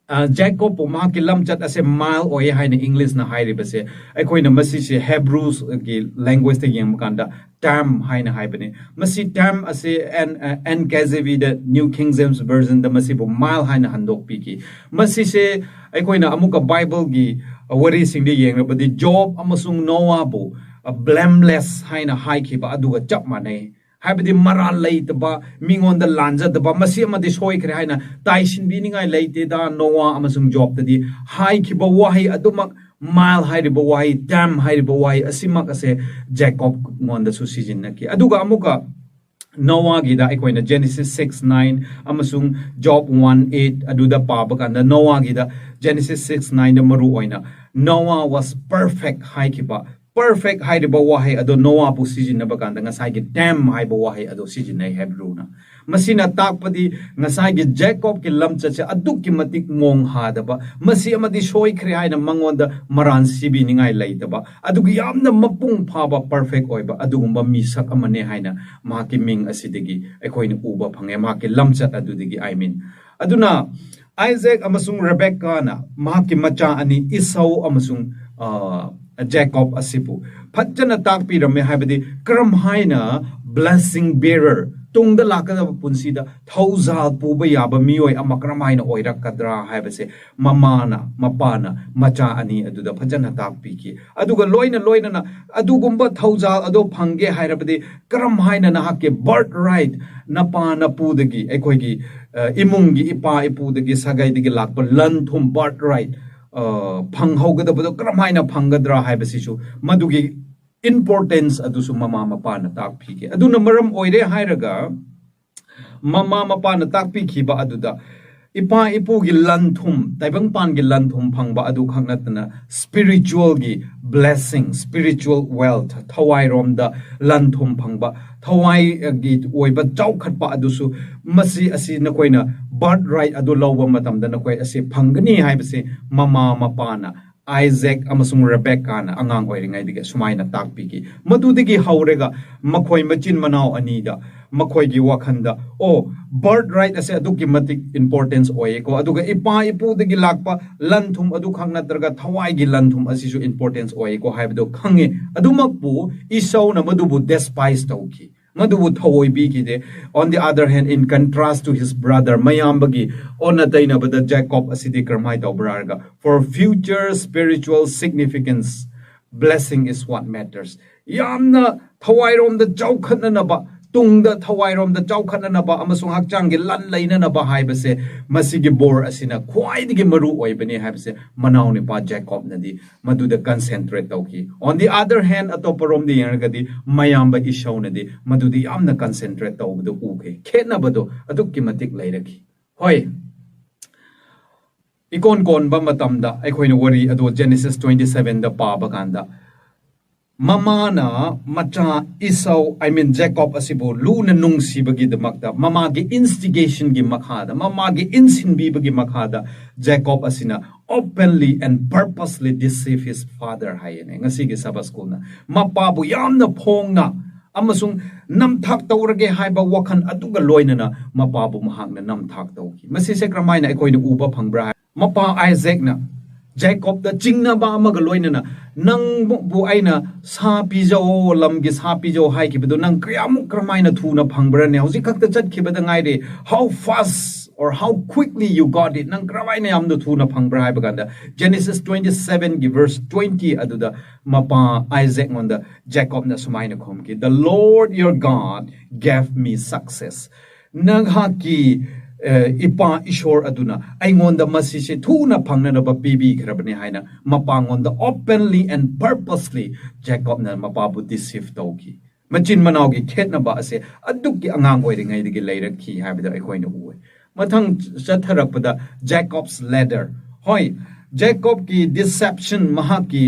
ꯑ, ꯖꯦꯀꯣꯕꯄꯨ ꯃꯍꯥꯛꯀꯤ ꯂꯝꯆꯠ ꯑꯁꯦ mild ꯑꯣꯏ ꯍꯥꯏꯅ ꯏꯪꯂꯤꯁꯅ ꯍꯥꯏꯔꯤꯕꯁꯦ, ꯑꯩꯈꯣꯏꯅ ꯃꯁꯤꯁꯦ ꯍꯦꯕ꯭ꯔꯨꯁꯀꯤ languageꯏꯁꯇ ꯌꯦꯡꯕ ꯀꯥꯟꯗ tame ꯍꯥꯏꯅ ꯍꯥꯏꯕꯅꯤ꯫ ꯃꯁꯤ tame ꯑꯁꯦ N, ꯑ, NKJVꯗ, New King James Versionꯗ ꯃꯁꯤꯕꯨ mild ꯍꯥꯏꯅ ꯍꯟꯗꯣꯛꯄꯤꯈꯤ꯫ ꯃꯁꯤꯁꯦ ꯑꯩꯈꯣꯏꯅ ꯑꯃꯨꯛꯀ ꯕꯥꯏꯕꯜꯒꯤ, ꯑ, ꯋꯥꯔꯤꯁꯤꯡꯗ ꯌꯦꯡꯂꯕꯗꯤ ꯖꯣꯕ ꯑꯃꯁꯨꯡ ꯅꯣꯋꯥꯕꯨ, ꯑ, blameless ꯍꯥꯏꯅ ꯍꯥꯏꯈꯤꯕ ꯑꯗꯨꯒ ꯆꯞ ꯃꯥꯟꯅꯩ꯫ ꯍꯥꯏꯕꯗꯤ ꯃꯔꯥꯜ ꯂꯩꯇꯕ, ꯃꯤꯉꯣꯟꯗ ꯂꯥꯟꯖꯗꯕ, ꯃꯁꯤ ꯑꯃꯗꯤ ꯁꯣꯏꯈ꯭ꯔꯦ ꯍꯥꯏꯅ ꯇꯥꯏꯁꯤꯟꯕꯤꯅꯤꯡꯉꯥꯏ ꯂꯩꯇꯦꯗ, ꯅꯣꯋꯥ ꯑꯃꯁꯨꯡ ꯖꯣꯕꯇꯗꯤ ꯍꯥꯏꯈꯤꯕ ꯋꯥꯍꯩ ꯑꯗꯨꯃꯛ ꯃꯥꯏꯜ ꯍꯥꯏꯔꯤꯕ ꯋꯥꯍꯩ, ꯇꯥꯏꯝ ꯍꯥꯏꯔꯤꯕ ꯋꯥꯍꯩ ꯑꯁꯤꯃꯛ ꯑꯁꯦ ꯖꯦꯀꯣꯕ ꯉꯣꯟꯗꯁꯨ ꯁꯤꯖꯤꯟꯅꯈꯤ꯫ ꯑꯗꯨꯒ ꯑꯃꯨꯛꯀ ꯅꯣꯋꯥꯒꯤꯗ ꯑꯩꯈꯣꯏꯅ Genesis six nine ꯑꯃꯁꯨꯡ Job one eight ꯑꯗꯨꯗ ꯄꯥꯕ ꯀꯥꯟꯗ, ꯅꯣꯋꯥꯒꯤꯗ Genesis six nine ꯗ ꯃꯔꯨ ꯑꯣꯏꯅ "Noah was perfect" ꯍꯥꯏꯈꯤꯕ, perfect ꯍꯥꯏꯔꯤꯕ ꯋꯥꯍꯩ ꯑꯗꯣ ꯅꯣꯋꯥꯕꯨ ꯁꯤꯖꯤꯟꯅꯕ ꯀꯥꯟꯗ ꯉꯁꯥꯏꯒꯤ ꯇꯥꯏꯝ ꯍꯥꯏꯕ ꯋꯥꯍꯩ ꯑꯗꯣ ꯁꯤꯖꯤꯟꯅꯩ ꯍꯦꯕ꯭ꯔꯨꯅ꯫ ꯃꯁꯤꯅ ꯇꯥꯛꯄꯗꯤ ꯉꯁꯥꯏꯒꯤ ꯖꯦꯀꯣꯕꯀꯤ ꯂꯝꯆꯠꯁꯦ ꯑꯗꯨꯛꯀꯤ ꯃꯇꯤꯛ ꯃꯣꯡ ꯍꯥꯗꯕ, ꯃꯁꯤ ꯑꯃꯗꯤ ꯁꯣꯏꯈ꯭ꯔꯦ ꯍꯥꯏꯅ ꯃꯉꯣꯟꯗ ꯃꯔꯥꯟ ꯁꯤꯕꯤꯅꯤꯡꯉꯥꯏ ꯂꯩꯇꯕ, ꯑꯗꯨꯒ ꯌꯥꯝꯅ ꯃꯄꯨꯡ ꯐꯥꯕ, ꯄꯔꯐꯦꯛ ꯑꯣꯏꯕ ꯑꯗꯨꯒꯨꯝꯕ ꯃꯤꯁꯛ ꯑꯃꯅꯦ ꯍꯥꯏꯅ ꯃꯍꯥꯛꯀꯤ ꯃꯤꯡ ꯑꯁꯤꯗꯒꯤ ꯑꯩꯈꯣꯏꯅ ꯎꯕ ꯐꯪꯉꯦ, ꯃꯍꯥꯛꯀꯤ ꯂꯝꯆꯠ ꯑꯗꯨꯗꯒꯤ, I mean꯫ ꯑꯗꯨꯅ ꯑꯥꯏꯖꯦꯛ ꯑꯃꯁꯨꯡ ꯔꯦꯕꯦꯀꯥꯅ ꯃꯍꯥꯛꯀꯤ ꯃꯆꯥ ꯑꯅꯤ ꯏꯁꯧ ꯑꯃꯁꯨꯡ, ꯑ, ꯖꯦꯀꯣꯕ ꯑꯁꯤꯕꯨ ꯐꯖꯅ ꯇꯥꯛꯄꯤꯔꯝꯃꯦ, ꯍꯥꯏꯕꯗꯤ ꯀꯔꯝ ꯍꯥꯏꯅ blessing bearer, ꯇꯨꯡꯗ ꯂꯥꯛꯀꯗꯕ ꯄꯨꯟꯁꯤꯗ ꯊꯧꯖꯥꯜ ꯄꯨꯕ ꯌꯥꯕ ꯃꯤꯑꯣꯏ ꯑꯃ ꯀꯔꯝ ꯍꯥꯏꯅ ꯑꯣꯏꯔꯛꯀꯗ꯭ꯔꯥ ꯍꯥꯏꯕꯁꯦ ꯃꯃꯥꯅ, ꯃꯄꯥꯅ ꯃꯆꯥ ꯑꯅꯤ ꯑꯗꯨꯗ ꯐꯖꯅ ꯇꯥꯛꯄꯤꯈꯤ꯫ ꯑꯗꯨꯒ ꯂꯣꯏꯅ ꯂꯣꯏꯅꯅ ꯑꯗꯨꯒꯨꯝꯕ ꯊꯧꯖꯥꯜ ꯑꯗꯣ ꯐꯪꯒꯦ ꯍꯥꯏꯔꯕꯗꯤ ꯀꯔꯝ ꯍꯥꯏꯅ ꯅꯍꯥꯛꯀꯤ birthright, ꯅꯄꯥ ꯅꯄꯨꯗꯒꯤ, ꯑꯩꯈꯣꯏꯒꯤ, ꯑ, ꯏꯃꯨꯡꯒꯤ ꯏꯄꯥ ꯏꯄꯨꯗꯒꯤ, ꯁꯥꯒꯩꯗꯒꯤ ꯂꯥꯛꯄ ꯂꯟ ꯊꯨꯝ, birthright, ꯑ, ꯐꯪꯍꯧꯒꯗꯕꯗꯣ ꯀꯔꯝ ꯍꯥꯏꯅ ꯐꯪꯒꯗ꯭ꯔꯥ ꯍꯥꯏꯕꯁꯤꯁꯨ, ꯃꯗꯨꯒꯤ importance ꯑꯗꯨꯁꯨ ꯃꯃꯥ ꯃꯄꯥꯅ ꯇꯥꯛꯄꯤꯈꯤ꯫ ꯑꯗꯨꯅ ꯃꯔꯝ ꯑꯣꯏꯔꯦ ꯍꯥꯏꯔꯒ ꯃꯃꯥ ꯃꯄꯥꯅ ꯇꯥꯛꯄꯤꯈꯤꯕ ꯑꯗꯨꯗ ꯏꯄꯥ ꯏꯄꯨꯒꯤ ꯂꯟ ꯊꯨꯝ, ꯇꯥꯏꯕꯪꯄꯥꯟꯒꯤ ꯂꯟ ꯊꯨꯝ ꯐꯪꯕ ꯑꯗꯨ ꯈꯛ ꯅꯠꯇꯅ spiritualꯒꯤ blessing, spiritual wealth, ꯊꯋꯥꯏꯔꯣꯝꯗ ꯂꯟ ꯊꯨꯝ ꯐꯪꯕ, ꯊꯋꯥꯏꯒꯤ ꯑꯣꯏꯕ ꯆꯥꯎꯈꯠꯄ ꯑꯗꯨꯁꯨ, ꯃꯁꯤ ꯑꯁꯤ ꯅꯈꯣꯏꯅ birthright ꯑꯗꯨ ꯂꯧꯕ ꯃꯇꯝꯗ ꯅꯈꯣꯏ ꯑꯁꯤ ꯐꯪꯒꯅꯤ ꯍꯥꯏꯕꯁꯤ ꯃꯃꯥ ꯃꯄꯥꯅ, ꯑꯥꯏꯖꯦꯛ ꯑꯃꯁꯨꯡ ꯔꯦꯕꯦꯀꯥꯅ ꯑꯉꯥꯡ ꯑꯣꯏꯔꯤꯉꯩꯗꯒꯤ ꯑꯁꯨꯃꯥꯏꯅ ꯇꯥꯛꯄꯤꯈꯤ꯫ ꯃꯗꯨꯗꯒꯤ ꯍꯧꯔꯒ ꯃꯈꯣꯏ ꯃꯆꯤꯟ ꯃꯅꯥꯎ ꯑꯅꯤꯗ ꯃꯈꯣꯏꯒꯤ ꯋꯥꯈꯜꯗ, "ꯑꯣ, birthright ꯑꯁꯦ ꯑꯗꯨꯛꯀꯤ ꯃꯇꯤꯛ importance ꯑꯣꯏꯌꯦꯀꯣ, ꯑꯗꯨꯒ ꯏꯄꯥ ꯏꯄꯨꯗꯒꯤ ꯂꯥꯛꯄ ꯂꯟ ꯊꯨꯝ ꯑꯗꯨꯈꯛ ꯅꯠꯇ꯭ꯔꯒ ꯊꯋꯥꯏꯒꯤ ꯂꯟ ꯊꯨꯝ ꯑꯁꯤꯁꯨ importance ꯑꯣꯏꯌꯦꯀꯣ" ꯍꯥꯏꯕꯗꯨ ꯈꯪꯉꯤ꯫ ꯑꯗꯨꯃꯛꯄꯨ ꯏꯁꯧꯅ ꯃꯗꯨꯕꯨ despise ꯇꯧꯈꯤ, ꯃꯗꯨꯕꯨ ꯊꯑꯣꯏꯕꯤꯈꯤꯗꯦ꯫ On the other hand, in contrast to his brother, ꯃꯌꯥꯝꯕꯒꯤ ꯑꯣꯟꯅ ꯇꯩꯅꯕꯗ ꯖꯦꯀꯣꯕ ꯑꯁꯤꯗꯤ ꯀꯔꯝꯍꯥꯏꯅ ꯇꯧꯕ꯭ꯔꯥ ꯍꯥꯏꯔꯒ, "For future spiritual significance, blessing is what matters." ꯌꯥꯝꯅ ꯊꯋꯥꯏꯔꯣꯝꯗ ꯆꯥꯎꯈꯠꯅꯅꯕ, ꯇꯨꯡꯗ ꯊꯋꯥꯏꯔꯣꯝꯗ ꯆꯥꯎꯈꯠꯅꯅꯕ ꯑꯃꯁꯨꯡ ꯍꯛꯆꯥꯡꯒꯤ ꯂꯟ ꯂꯩꯅꯅꯕ ꯍꯥꯏꯕꯁꯦ, ꯃꯁꯤꯒꯤ ꯕꯣꯔ ꯑꯁꯤꯅ ꯈ꯭ꯋꯥꯏꯗꯒꯤ ꯃꯔꯨ ꯑꯣꯏꯕꯅꯤ ꯍꯥꯏꯕꯁꯦ ꯃꯅꯥꯎꯅꯨꯄꯥ ꯖꯦꯀꯣꯕꯅꯗꯤ ꯃꯗꯨꯗ ꯀꯟꯁꯦꯟꯇ꯭ꯔꯦꯠ ꯇꯧꯈꯤ꯫ On the other hand, ꯑꯇꯣꯞꯄꯔꯣꯝꯗ ꯌꯦꯡꯉꯒꯗꯤ ꯃꯌꯥꯝꯕ ꯏꯁꯧꯅꯗꯤ ꯃꯗꯨꯗ ꯌꯥꯝꯅ ꯀꯟꯁꯦꯟꯇ꯭ꯔꯦꯠ ꯇꯧꯕꯗꯨ ꯎꯈꯤ꯫ ꯈꯦꯠꯅꯕꯗꯨ ꯑꯗꯨꯛꯀꯤ ꯃꯇꯤꯛ ꯂꯩꯔꯛꯈꯤ꯫ ꯍꯣꯏ, ꯏꯀꯣꯟ ꯀꯣꯟꯕ ꯃꯇꯝꯗ ꯑꯩꯈꯣꯏꯅ ꯋꯥꯔꯤ ꯑꯗꯣ Genesis twenty sevenꯗ ꯄꯥꯕ ꯀꯥꯟꯗ, ꯃꯃꯥꯅ ꯃꯆꯥ ꯏꯁꯧ, I mean ꯖꯦꯀꯣꯕ ꯑꯁꯤꯕꯨ ꯂꯨꯅ ꯅꯨꯡꯁꯤꯕꯒꯤꯗꯃꯛꯇ, ꯃꯃꯥꯒꯤ instigationꯒꯤ ꯃꯈꯥꯗ, ꯃꯃꯥꯒꯤ ꯏꯟꯁꯤꯟꯕꯤꯕꯒꯤ ꯃꯈꯥꯗ, ꯖꯦꯀꯣꯕ ꯑꯁꯤꯅ openly and purposely deceive his father ꯍꯥꯏꯌꯦꯅꯦ꯫ ꯉꯁꯤꯒꯤ Sabbath Schoolꯅ ꯃꯄꯥꯕꯨ ꯌꯥꯝꯅ ꯐꯣꯡꯅ ꯑꯃꯁꯨꯡ ꯅꯝꯊꯥꯛ ꯇꯧꯔꯒꯦ ꯍꯥꯏꯕ ꯋꯥꯈꯜ ꯑꯗꯨꯒ ꯂꯣꯏꯅꯅ ꯃꯄꯥꯕꯨ ꯃꯍꯥꯛꯅ ꯅꯝꯊꯥꯛ ꯇꯧꯈꯤ꯫ ꯃꯁꯤꯁꯦ ꯀꯔꯝꯍꯥꯏꯅ ꯑꯩꯈꯣꯏꯅ ꯎꯕ ꯐꯪꯕ꯭ꯔꯥ ꯍꯥꯏ, ꯃꯄꯥ ꯑꯥꯏꯖꯦꯛꯅ ꯖꯦꯀꯣꯕꯇ ꯆꯤꯡꯅꯕ ꯑꯃꯒ ꯂꯣꯏꯅꯅ, "ꯅꯪꯕꯨ ꯑꯩꯅ ꯁꯥ ꯄꯤꯖꯧ, ꯂꯝꯒꯤ ꯁꯥ ꯄꯤꯖꯧ ꯍꯥꯏꯈꯤꯕꯗꯨ ꯅꯪ ꯀꯌꯥꯃꯨꯛ, ꯀꯔꯝꯍꯥꯏꯅ ꯊꯨꯅ ꯐꯪꯕ꯭ꯔꯅꯦ? ꯍꯧꯖꯤꯛ ꯈꯛꯇ ꯆꯠꯈꯤꯕꯗ ꯉꯥꯏꯔꯤ꯫ How fast or how quickly you got it? ꯅꯪ ꯀꯔꯝꯍꯥꯏꯅ ꯌꯥꯝꯅ ꯊꯨꯅ ꯐꯪꯕ꯭ꯔꯥ?" ꯍꯥꯏꯕ ꯀꯥꯟꯗ, Genesis twenty sevenꯒꯤ verse twenty ꯑꯗꯨꯗ ꯃꯄꯥ ꯑꯥꯏꯖꯦꯛꯉꯣꯟꯗ ꯖꯦꯀꯣꯕꯅ ꯁꯨꯃꯥꯏꯅ ꯈꯨꯝꯈꯤ, "The Lord your God gave me success." ꯅꯍꯥꯛꯀꯤ, ꯑ, ꯏꯄꯥ ꯏꯁꯣꯔ ꯑꯗꯨꯅ ꯑꯩꯉꯣꯟꯗ ꯃꯁꯤꯁꯦ ꯊꯨꯅ ꯐꯪꯅꯅꯕ ꯄꯤꯕꯤꯈ꯭ꯔꯕꯅꯤ ꯍꯥꯏꯅ ꯃꯄꯥꯉꯣꯟꯗ openly and purposely ꯖꯦꯀꯣꯕꯅ ꯃꯄꯥꯕꯨ deceive ꯇꯧꯈꯤ꯫ ꯃꯆꯤꯟ ꯃꯅꯥꯎꯒꯤ ꯈꯦꯠꯅꯕ ꯑꯁꯦ ꯑꯗꯨꯛꯀꯤ ꯑꯉꯥꯡ ꯑꯣꯏꯔꯤꯉꯩꯗꯒꯤ ꯂꯩꯔꯛꯈꯤ ꯍꯥꯏꯕꯗꯣ ꯑꯩꯈꯣꯏꯅ ꯎꯏ꯫ ꯃꯊꯪ ꯆꯠꯊꯔꯛꯄꯗ Jacob's ladder꯫ ꯍꯣꯏ, ꯖꯦꯀꯣꯕꯀꯤ deception, ꯃꯍꯥꯛꯀꯤ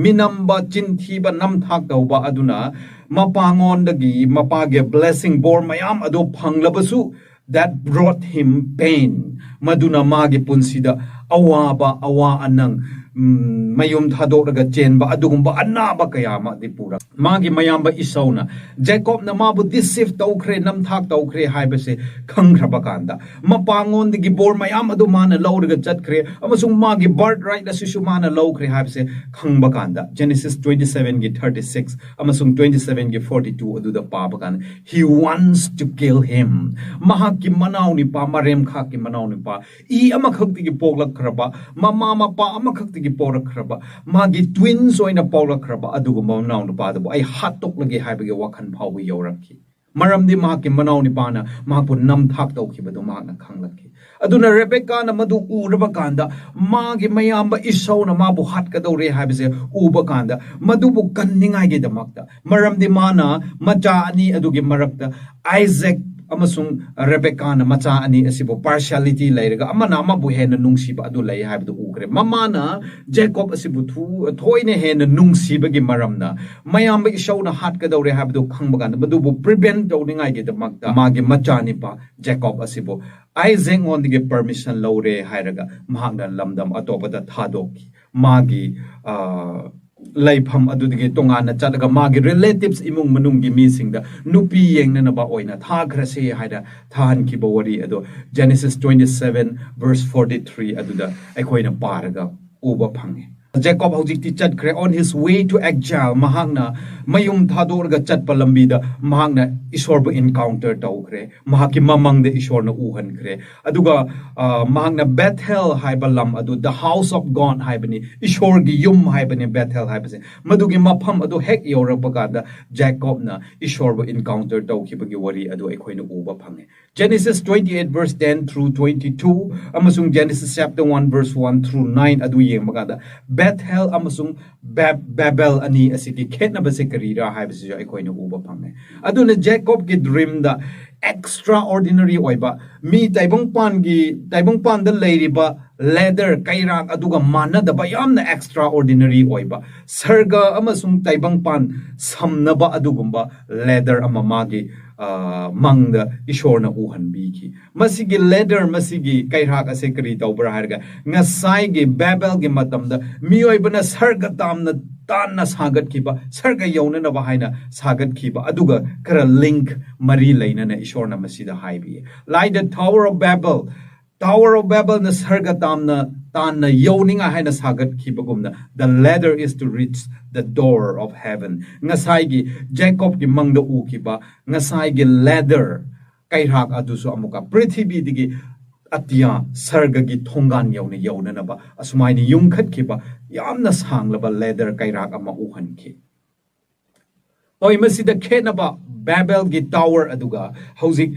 ꯃꯤꯅꯝꯕ, ꯆꯤꯟꯊꯤꯕ, ꯅꯝꯊꯥꯛ ꯇꯧꯕ ꯑꯗꯨꯅ ꯃꯄꯥꯉꯣꯟꯗꯒꯤ ꯃꯄꯥꯒꯤ blessing, ꯕꯣꯔ ꯃꯌꯥꯝ ꯑꯗꯨ ꯐꯪꯂꯕꯁꯨ, that brought him pain, ꯃꯗꯨꯅ ꯃꯥꯒꯤ ꯄꯨꯟꯁꯤꯗ ꯑꯋꯥꯕ, ꯑꯋꯥ ꯑꯅꯪ, ꯎꯝ, ꯃꯌꯨꯝ ꯊꯥꯗꯣꯛꯂꯒ ꯆꯦꯟꯕ, ꯑꯗꯨꯒꯨꯝꯕ ꯑꯅꯥꯕ ꯀꯌꯥ ꯑꯃꯗꯤ ꯄꯨꯔꯛ꯫ ꯃꯥꯒꯤ ꯃꯌꯥꯝꯕ ꯏꯁꯧꯅ ꯖꯦꯀꯣꯕꯅ ꯃꯥꯕꯨ deceive ꯇꯧꯈ꯭ꯔꯦ, ꯅꯝꯊꯥꯛ ꯇꯧꯈ꯭ꯔꯦ ꯍꯥꯏꯕꯁꯦ ꯈꯪꯈ꯭ꯔꯕ ꯀꯥꯟꯗ, ꯃꯄꯥꯉꯣꯟꯗꯒꯤ ꯕꯣꯔ ꯃꯌꯥꯝ ꯑꯗꯨ ꯃꯥꯅ ꯂꯧꯔꯒ ꯆꯠꯈ꯭ꯔꯦ ꯑꯃꯁꯨꯡ ꯃꯥꯒꯤ birthright ꯑꯁꯤꯁꯨ ꯃꯥꯅ ꯂꯧꯈ꯭ꯔꯦ ꯍꯥꯏꯕꯁꯦ ꯈꯪꯕ ꯀꯥꯟꯗ, Genesis twenty sevenꯒꯤ thirty six ꯑꯃꯁꯨꯡ twenty sevenꯒꯤ forty two ꯑꯗꯨꯗ ꯄꯥꯕ ꯀꯥꯟꯗ, he wants to kill him. ꯃꯍꯥꯛꯀꯤ ꯃꯅꯥꯎꯅꯨꯄꯥ, ꯃꯔꯦꯝꯈꯥꯛꯀꯤ ꯃꯅꯥꯎꯅꯨꯄꯥ, ꯏ ꯑꯃꯈꯛꯇꯒꯤ ꯄꯣꯛꯂꯛꯈ꯭ꯔꯕ, ꯃꯃꯥ ꯃꯄꯥ ꯑꯃꯈꯛꯇꯒꯤ ꯄꯣꯛꯂꯛꯈ꯭ꯔꯕ, ꯃꯥꯒꯤ twins ꯑꯣꯏꯅ ꯄꯣꯛꯂꯛꯈ꯭ꯔꯕ ꯑꯗꯨꯒꯨꯝꯕ ꯃꯅꯥꯎꯅꯨꯄꯥꯗꯨꯕꯨ ꯑꯩ ꯍꯥꯠꯇꯣꯛꯂꯒꯦ ꯍꯥꯏꯕꯒꯤ ꯋꯥꯈꯜ ꯐꯥꯎꯕ ꯌꯧꯔꯛꯈꯤ꯫ ꯃꯔꯝꯗꯤ ꯃꯍꯥꯛꯀꯤ ꯃꯅꯥꯎꯅꯤꯄꯥꯅ ꯃꯍꯥꯛꯄꯨ ꯅꯝꯊꯥꯛ ꯇꯧꯈꯤꯕꯗꯨ ꯃꯍꯥꯛꯅ ꯈꯪꯂꯛꯈꯤ꯫ ꯑꯗꯨꯅ ꯔꯦꯕꯦꯀꯥꯅ ꯃꯗꯨ ꯎꯔꯕ ꯀꯥꯟꯗ, ꯃꯥꯒꯤ ꯃꯌꯥꯝꯕ ꯏꯁꯧꯅ ꯃꯥꯕꯨ ꯍꯥꯠꯀꯗꯧꯔꯦ ꯍꯥꯏꯕꯁꯦ ꯎꯕ ꯀꯥꯟꯗ, ꯃꯗꯨꯕꯨ ꯀꯟꯅꯤꯡꯉꯥꯏꯒꯤꯗꯃꯛꯇ, ꯃꯔꯝꯗꯤ ꯃꯥꯅ ꯃꯆꯥ ꯑꯅꯤ ꯑꯗꯨꯒꯤ ꯃꯔꯛꯇ ꯑꯥꯏꯖꯦꯛ ꯑꯃꯁꯨꯡ ꯔꯦꯕꯦꯀꯥꯅ ꯃꯆꯥ ꯑꯅꯤ ꯑꯁꯤꯕꯨ partiality ꯂꯩꯔꯒ, ꯑꯃꯅ ꯑꯃꯕꯨ ꯍꯦꯟꯅ ꯅꯨꯡꯁꯤꯕ ꯑꯗꯨ ꯂꯩ ꯍꯥꯏꯕꯗꯨ ꯎꯈ꯭ꯔꯦ꯫ ꯃꯃꯥꯅ ꯖꯦꯀꯣꯕ ꯑꯁꯤꯕꯨ ꯊꯨ-, ꯊꯣꯏꯅ ꯍꯦꯟꯅ ꯅꯨꯡꯁꯤꯕꯒꯤ ꯃꯔꯝꯅ, ꯃꯌꯥꯝꯕ ꯏꯁꯧꯅ ꯍꯥꯠꯀꯗꯧꯔꯦ ꯍꯥꯏꯕꯗꯨ ꯈꯪꯕ ꯀꯥꯟꯗ, ꯃꯗꯨꯕꯨ prevent ꯇꯧꯅꯤꯡꯉꯥꯏꯒꯤꯗꯃꯛꯇ ꯃꯥꯒꯤ ꯃꯆꯥꯅꯤꯄꯥ ꯖꯦꯀꯣꯕ ꯑꯁꯤꯕꯨ ꯑꯥꯏꯖꯦꯛꯉꯣꯟꯗꯒꯤ permission ꯂꯧꯔꯦ ꯍꯥꯏꯔꯒ ꯃꯍꯥꯛꯅ ꯂꯝꯗꯝ ꯑꯇꯣꯞꯄꯗ ꯊꯥꯗꯣꯛꯈꯤ꯫ ꯃꯥꯒꯤ, ꯑ, ꯂꯩꯐꯝ ꯑꯗꯨꯗꯒꯤ ꯇꯣꯉꯥꯟꯅ ꯆꯠꯂꯒ ꯃꯥꯒꯤ relatives, ꯏꯃꯨꯡ ꯃꯅꯨꯡꯒꯤ ꯃꯤꯁꯤꯡꯗ ꯅꯨꯄꯤ ꯌꯦꯡꯅꯅꯕ ꯑꯣꯏꯅ ꯊꯥꯈ꯭ꯔꯁꯤ ꯍꯥꯏꯅ ꯊꯥꯍꯟꯈꯤꯕ ꯋꯥꯔꯤ ꯑꯗꯣ Genesis twenty seven verse forty three ꯑꯗꯨꯗ ꯑꯩꯈꯣꯏꯅ ꯄꯥꯔꯒ ꯎꯕ ꯐꯪꯉꯤ꯫ ꯖꯦꯀꯣꯕ ꯍꯧꯖꯤꯛꯇꯤ ꯆꯠꯈ꯭ꯔꯦ꯫ On his way to exile, ꯃꯍꯥꯛꯅ ꯃꯌꯨꯝ ꯊꯥꯗꯣꯛꯂꯒ ꯆꯠꯄ ꯂꯝꯕꯤꯗ ꯃꯍꯥꯛꯅ ꯏꯁꯣꯔꯕꯨ encounter ꯇꯧꯈ꯭ꯔꯦ꯫ ꯃꯍꯥꯛꯀꯤ ꯃꯃꯪꯗ ꯏꯁꯣꯔꯅ ꯎꯍꯟꯈ꯭ꯔꯦ꯫ ꯑꯗꯨꯒ, ꯑ, ꯃꯍꯥꯛꯅ ꯕꯦꯊꯦꯜ ꯍꯥꯏꯕ ꯂꯝ ꯑꯗꯨ, the house of God ꯍꯥꯏꯕꯅꯤ, ꯏꯁꯣꯔꯒꯤ ꯌꯨꯝ ꯍꯥꯏꯕꯅꯤ ꯕꯦꯊꯦꯜ ꯍꯥꯏꯕꯁꯦ꯫ ꯃꯗꯨꯒꯤ ꯃꯐꯝ ꯑꯗꯨ ꯍꯦꯛ ꯌꯧꯔꯛꯄ ꯀꯥꯟꯗ ꯖꯦꯀꯣꯕꯅ ꯏꯁꯣꯔꯕꯨ encounter ꯇꯧꯈꯤꯕꯒꯤ ꯋꯥꯔꯤ ꯑꯗꯨ ꯑꯩꯈꯣꯏꯅ ꯎꯕ ꯐꯪꯉꯦ꯫ Genesis twenty eight verse ten through twenty two ꯑꯃꯁꯨꯡ Genesis chapter one verse one through nine ꯑꯗꯨ ꯌꯦꯡꯕ ꯀꯥꯟꯗ, ꯕꯦꯊꯦꯜ ꯑꯃꯁꯨꯡ ꯕꯦ-, ꯕꯦꯕꯦꯜ ꯑꯅꯤ ꯑꯁꯤꯒꯤ ꯈꯦꯠꯅꯕꯁꯦ ꯀꯔꯤꯔꯥ ꯍꯥꯏꯕꯁꯤꯁꯨ ꯑꯩꯈꯣꯏꯅ ꯎꯕ ꯐꯪꯉꯦ꯫ ꯑꯗꯨꯅ ꯖꯦꯀꯣꯕꯀꯤ dreamꯗ extraordinary ꯑꯣꯏꯕ, ꯃꯤ ꯇꯥꯏꯕꯪꯄꯥꯟꯒꯤ, ꯇꯥꯏꯕꯪꯄꯥꯟꯗ ꯂꯩꯔꯤꯕ ladder, ꯀꯩꯔꯥꯛ ꯑꯗꯨꯒ ꯃꯥꯟꯅꯗꯕ, ꯌꯥꯝꯅ extraordinary ꯑꯣꯏꯕ, ꯁꯔꯒ ꯑꯃꯁꯨꯡ ꯇꯥꯏꯕꯪꯄꯥꯟ ꯁꯝꯅꯕ ꯑꯗꯨꯒꯨꯝꯕ ladder ꯑꯃ ꯃꯥꯒꯤ, ꯑ, ꯃꯪꯗ ꯏꯁꯣꯔꯅ ꯎꯍꯟꯕꯤꯈꯤ꯫ ꯃꯁꯤꯒꯤ ladder, ꯃꯁꯤꯒꯤ ꯀꯩꯔꯥꯛ ꯑꯁꯦ ꯀꯔꯤ ꯇꯧꯕ꯭ꯔꯥ ꯍꯥꯏꯔꯒ, ꯉꯁꯥꯏꯒꯤ ꯕꯦꯕꯦꯜꯒꯤ ꯃꯇꯝꯗ ꯃꯤꯑꯣꯏꯕꯅ ꯁꯔꯒ ꯇꯥꯝꯅ, ꯇꯥꯟꯅ ꯁꯥꯒꯠꯈꯤꯕ, ꯁꯔꯒ ꯌꯧꯅꯅꯕ ꯍꯥꯏꯅ ꯁꯥꯒꯠꯈꯤꯕ, ꯑꯗꯨꯒ ꯈꯔ link, ꯃꯔꯤ ꯂꯩꯅꯅ ꯏꯁꯣꯔꯅ ꯃꯁꯤꯗ ꯍꯥꯏꯕꯤꯌꯦ꯫ Like the Tower of Babel, Tower of Babelꯅ ꯁꯔꯒ ꯇꯥꯝꯅ, ꯇꯥꯟꯅ ꯌꯧꯅꯤꯡꯉꯥꯏ ꯍꯥꯏꯅ ꯁꯥꯒꯠꯈꯤꯕꯒꯨꯝꯅ, the ladder is to reach the door of heaven. ꯉꯁꯥꯏꯒꯤ ꯖꯦꯀꯣꯕꯀꯤ ꯃꯪꯗ ꯎꯈꯤꯕ ꯉꯁꯥꯏꯒꯤ ladder, ꯀꯩꯔꯥꯛ ꯑꯗꯨꯁꯨ ꯑꯃꯨꯛꯀ ꯄ꯭ꯔꯤꯊꯤꯕꯤꯗꯒꯤ ꯑꯇꯤꯌꯥ, ꯁꯔꯒꯒꯤ ꯊꯣꯡꯒꯥꯟ ꯌꯧꯅ ꯌꯧꯅꯅꯕ ꯑꯁꯨꯃꯥꯏꯅ ꯌꯨꯡꯈꯠꯈꯤꯕ ꯌꯥꯝꯅ ꯁꯥꯡꯂꯕ ladder, ꯀꯩꯔꯥꯛ ꯑꯃ ꯎꯍꯟꯈꯤ꯫ ꯍꯣꯏ, ꯃꯁꯤꯗ ꯈꯦꯠꯅꯕ, ꯕꯦꯕꯦꯜꯒꯤ ꯇꯥꯋꯔ ꯑꯗꯨꯒ ꯍꯧꯖꯤꯛ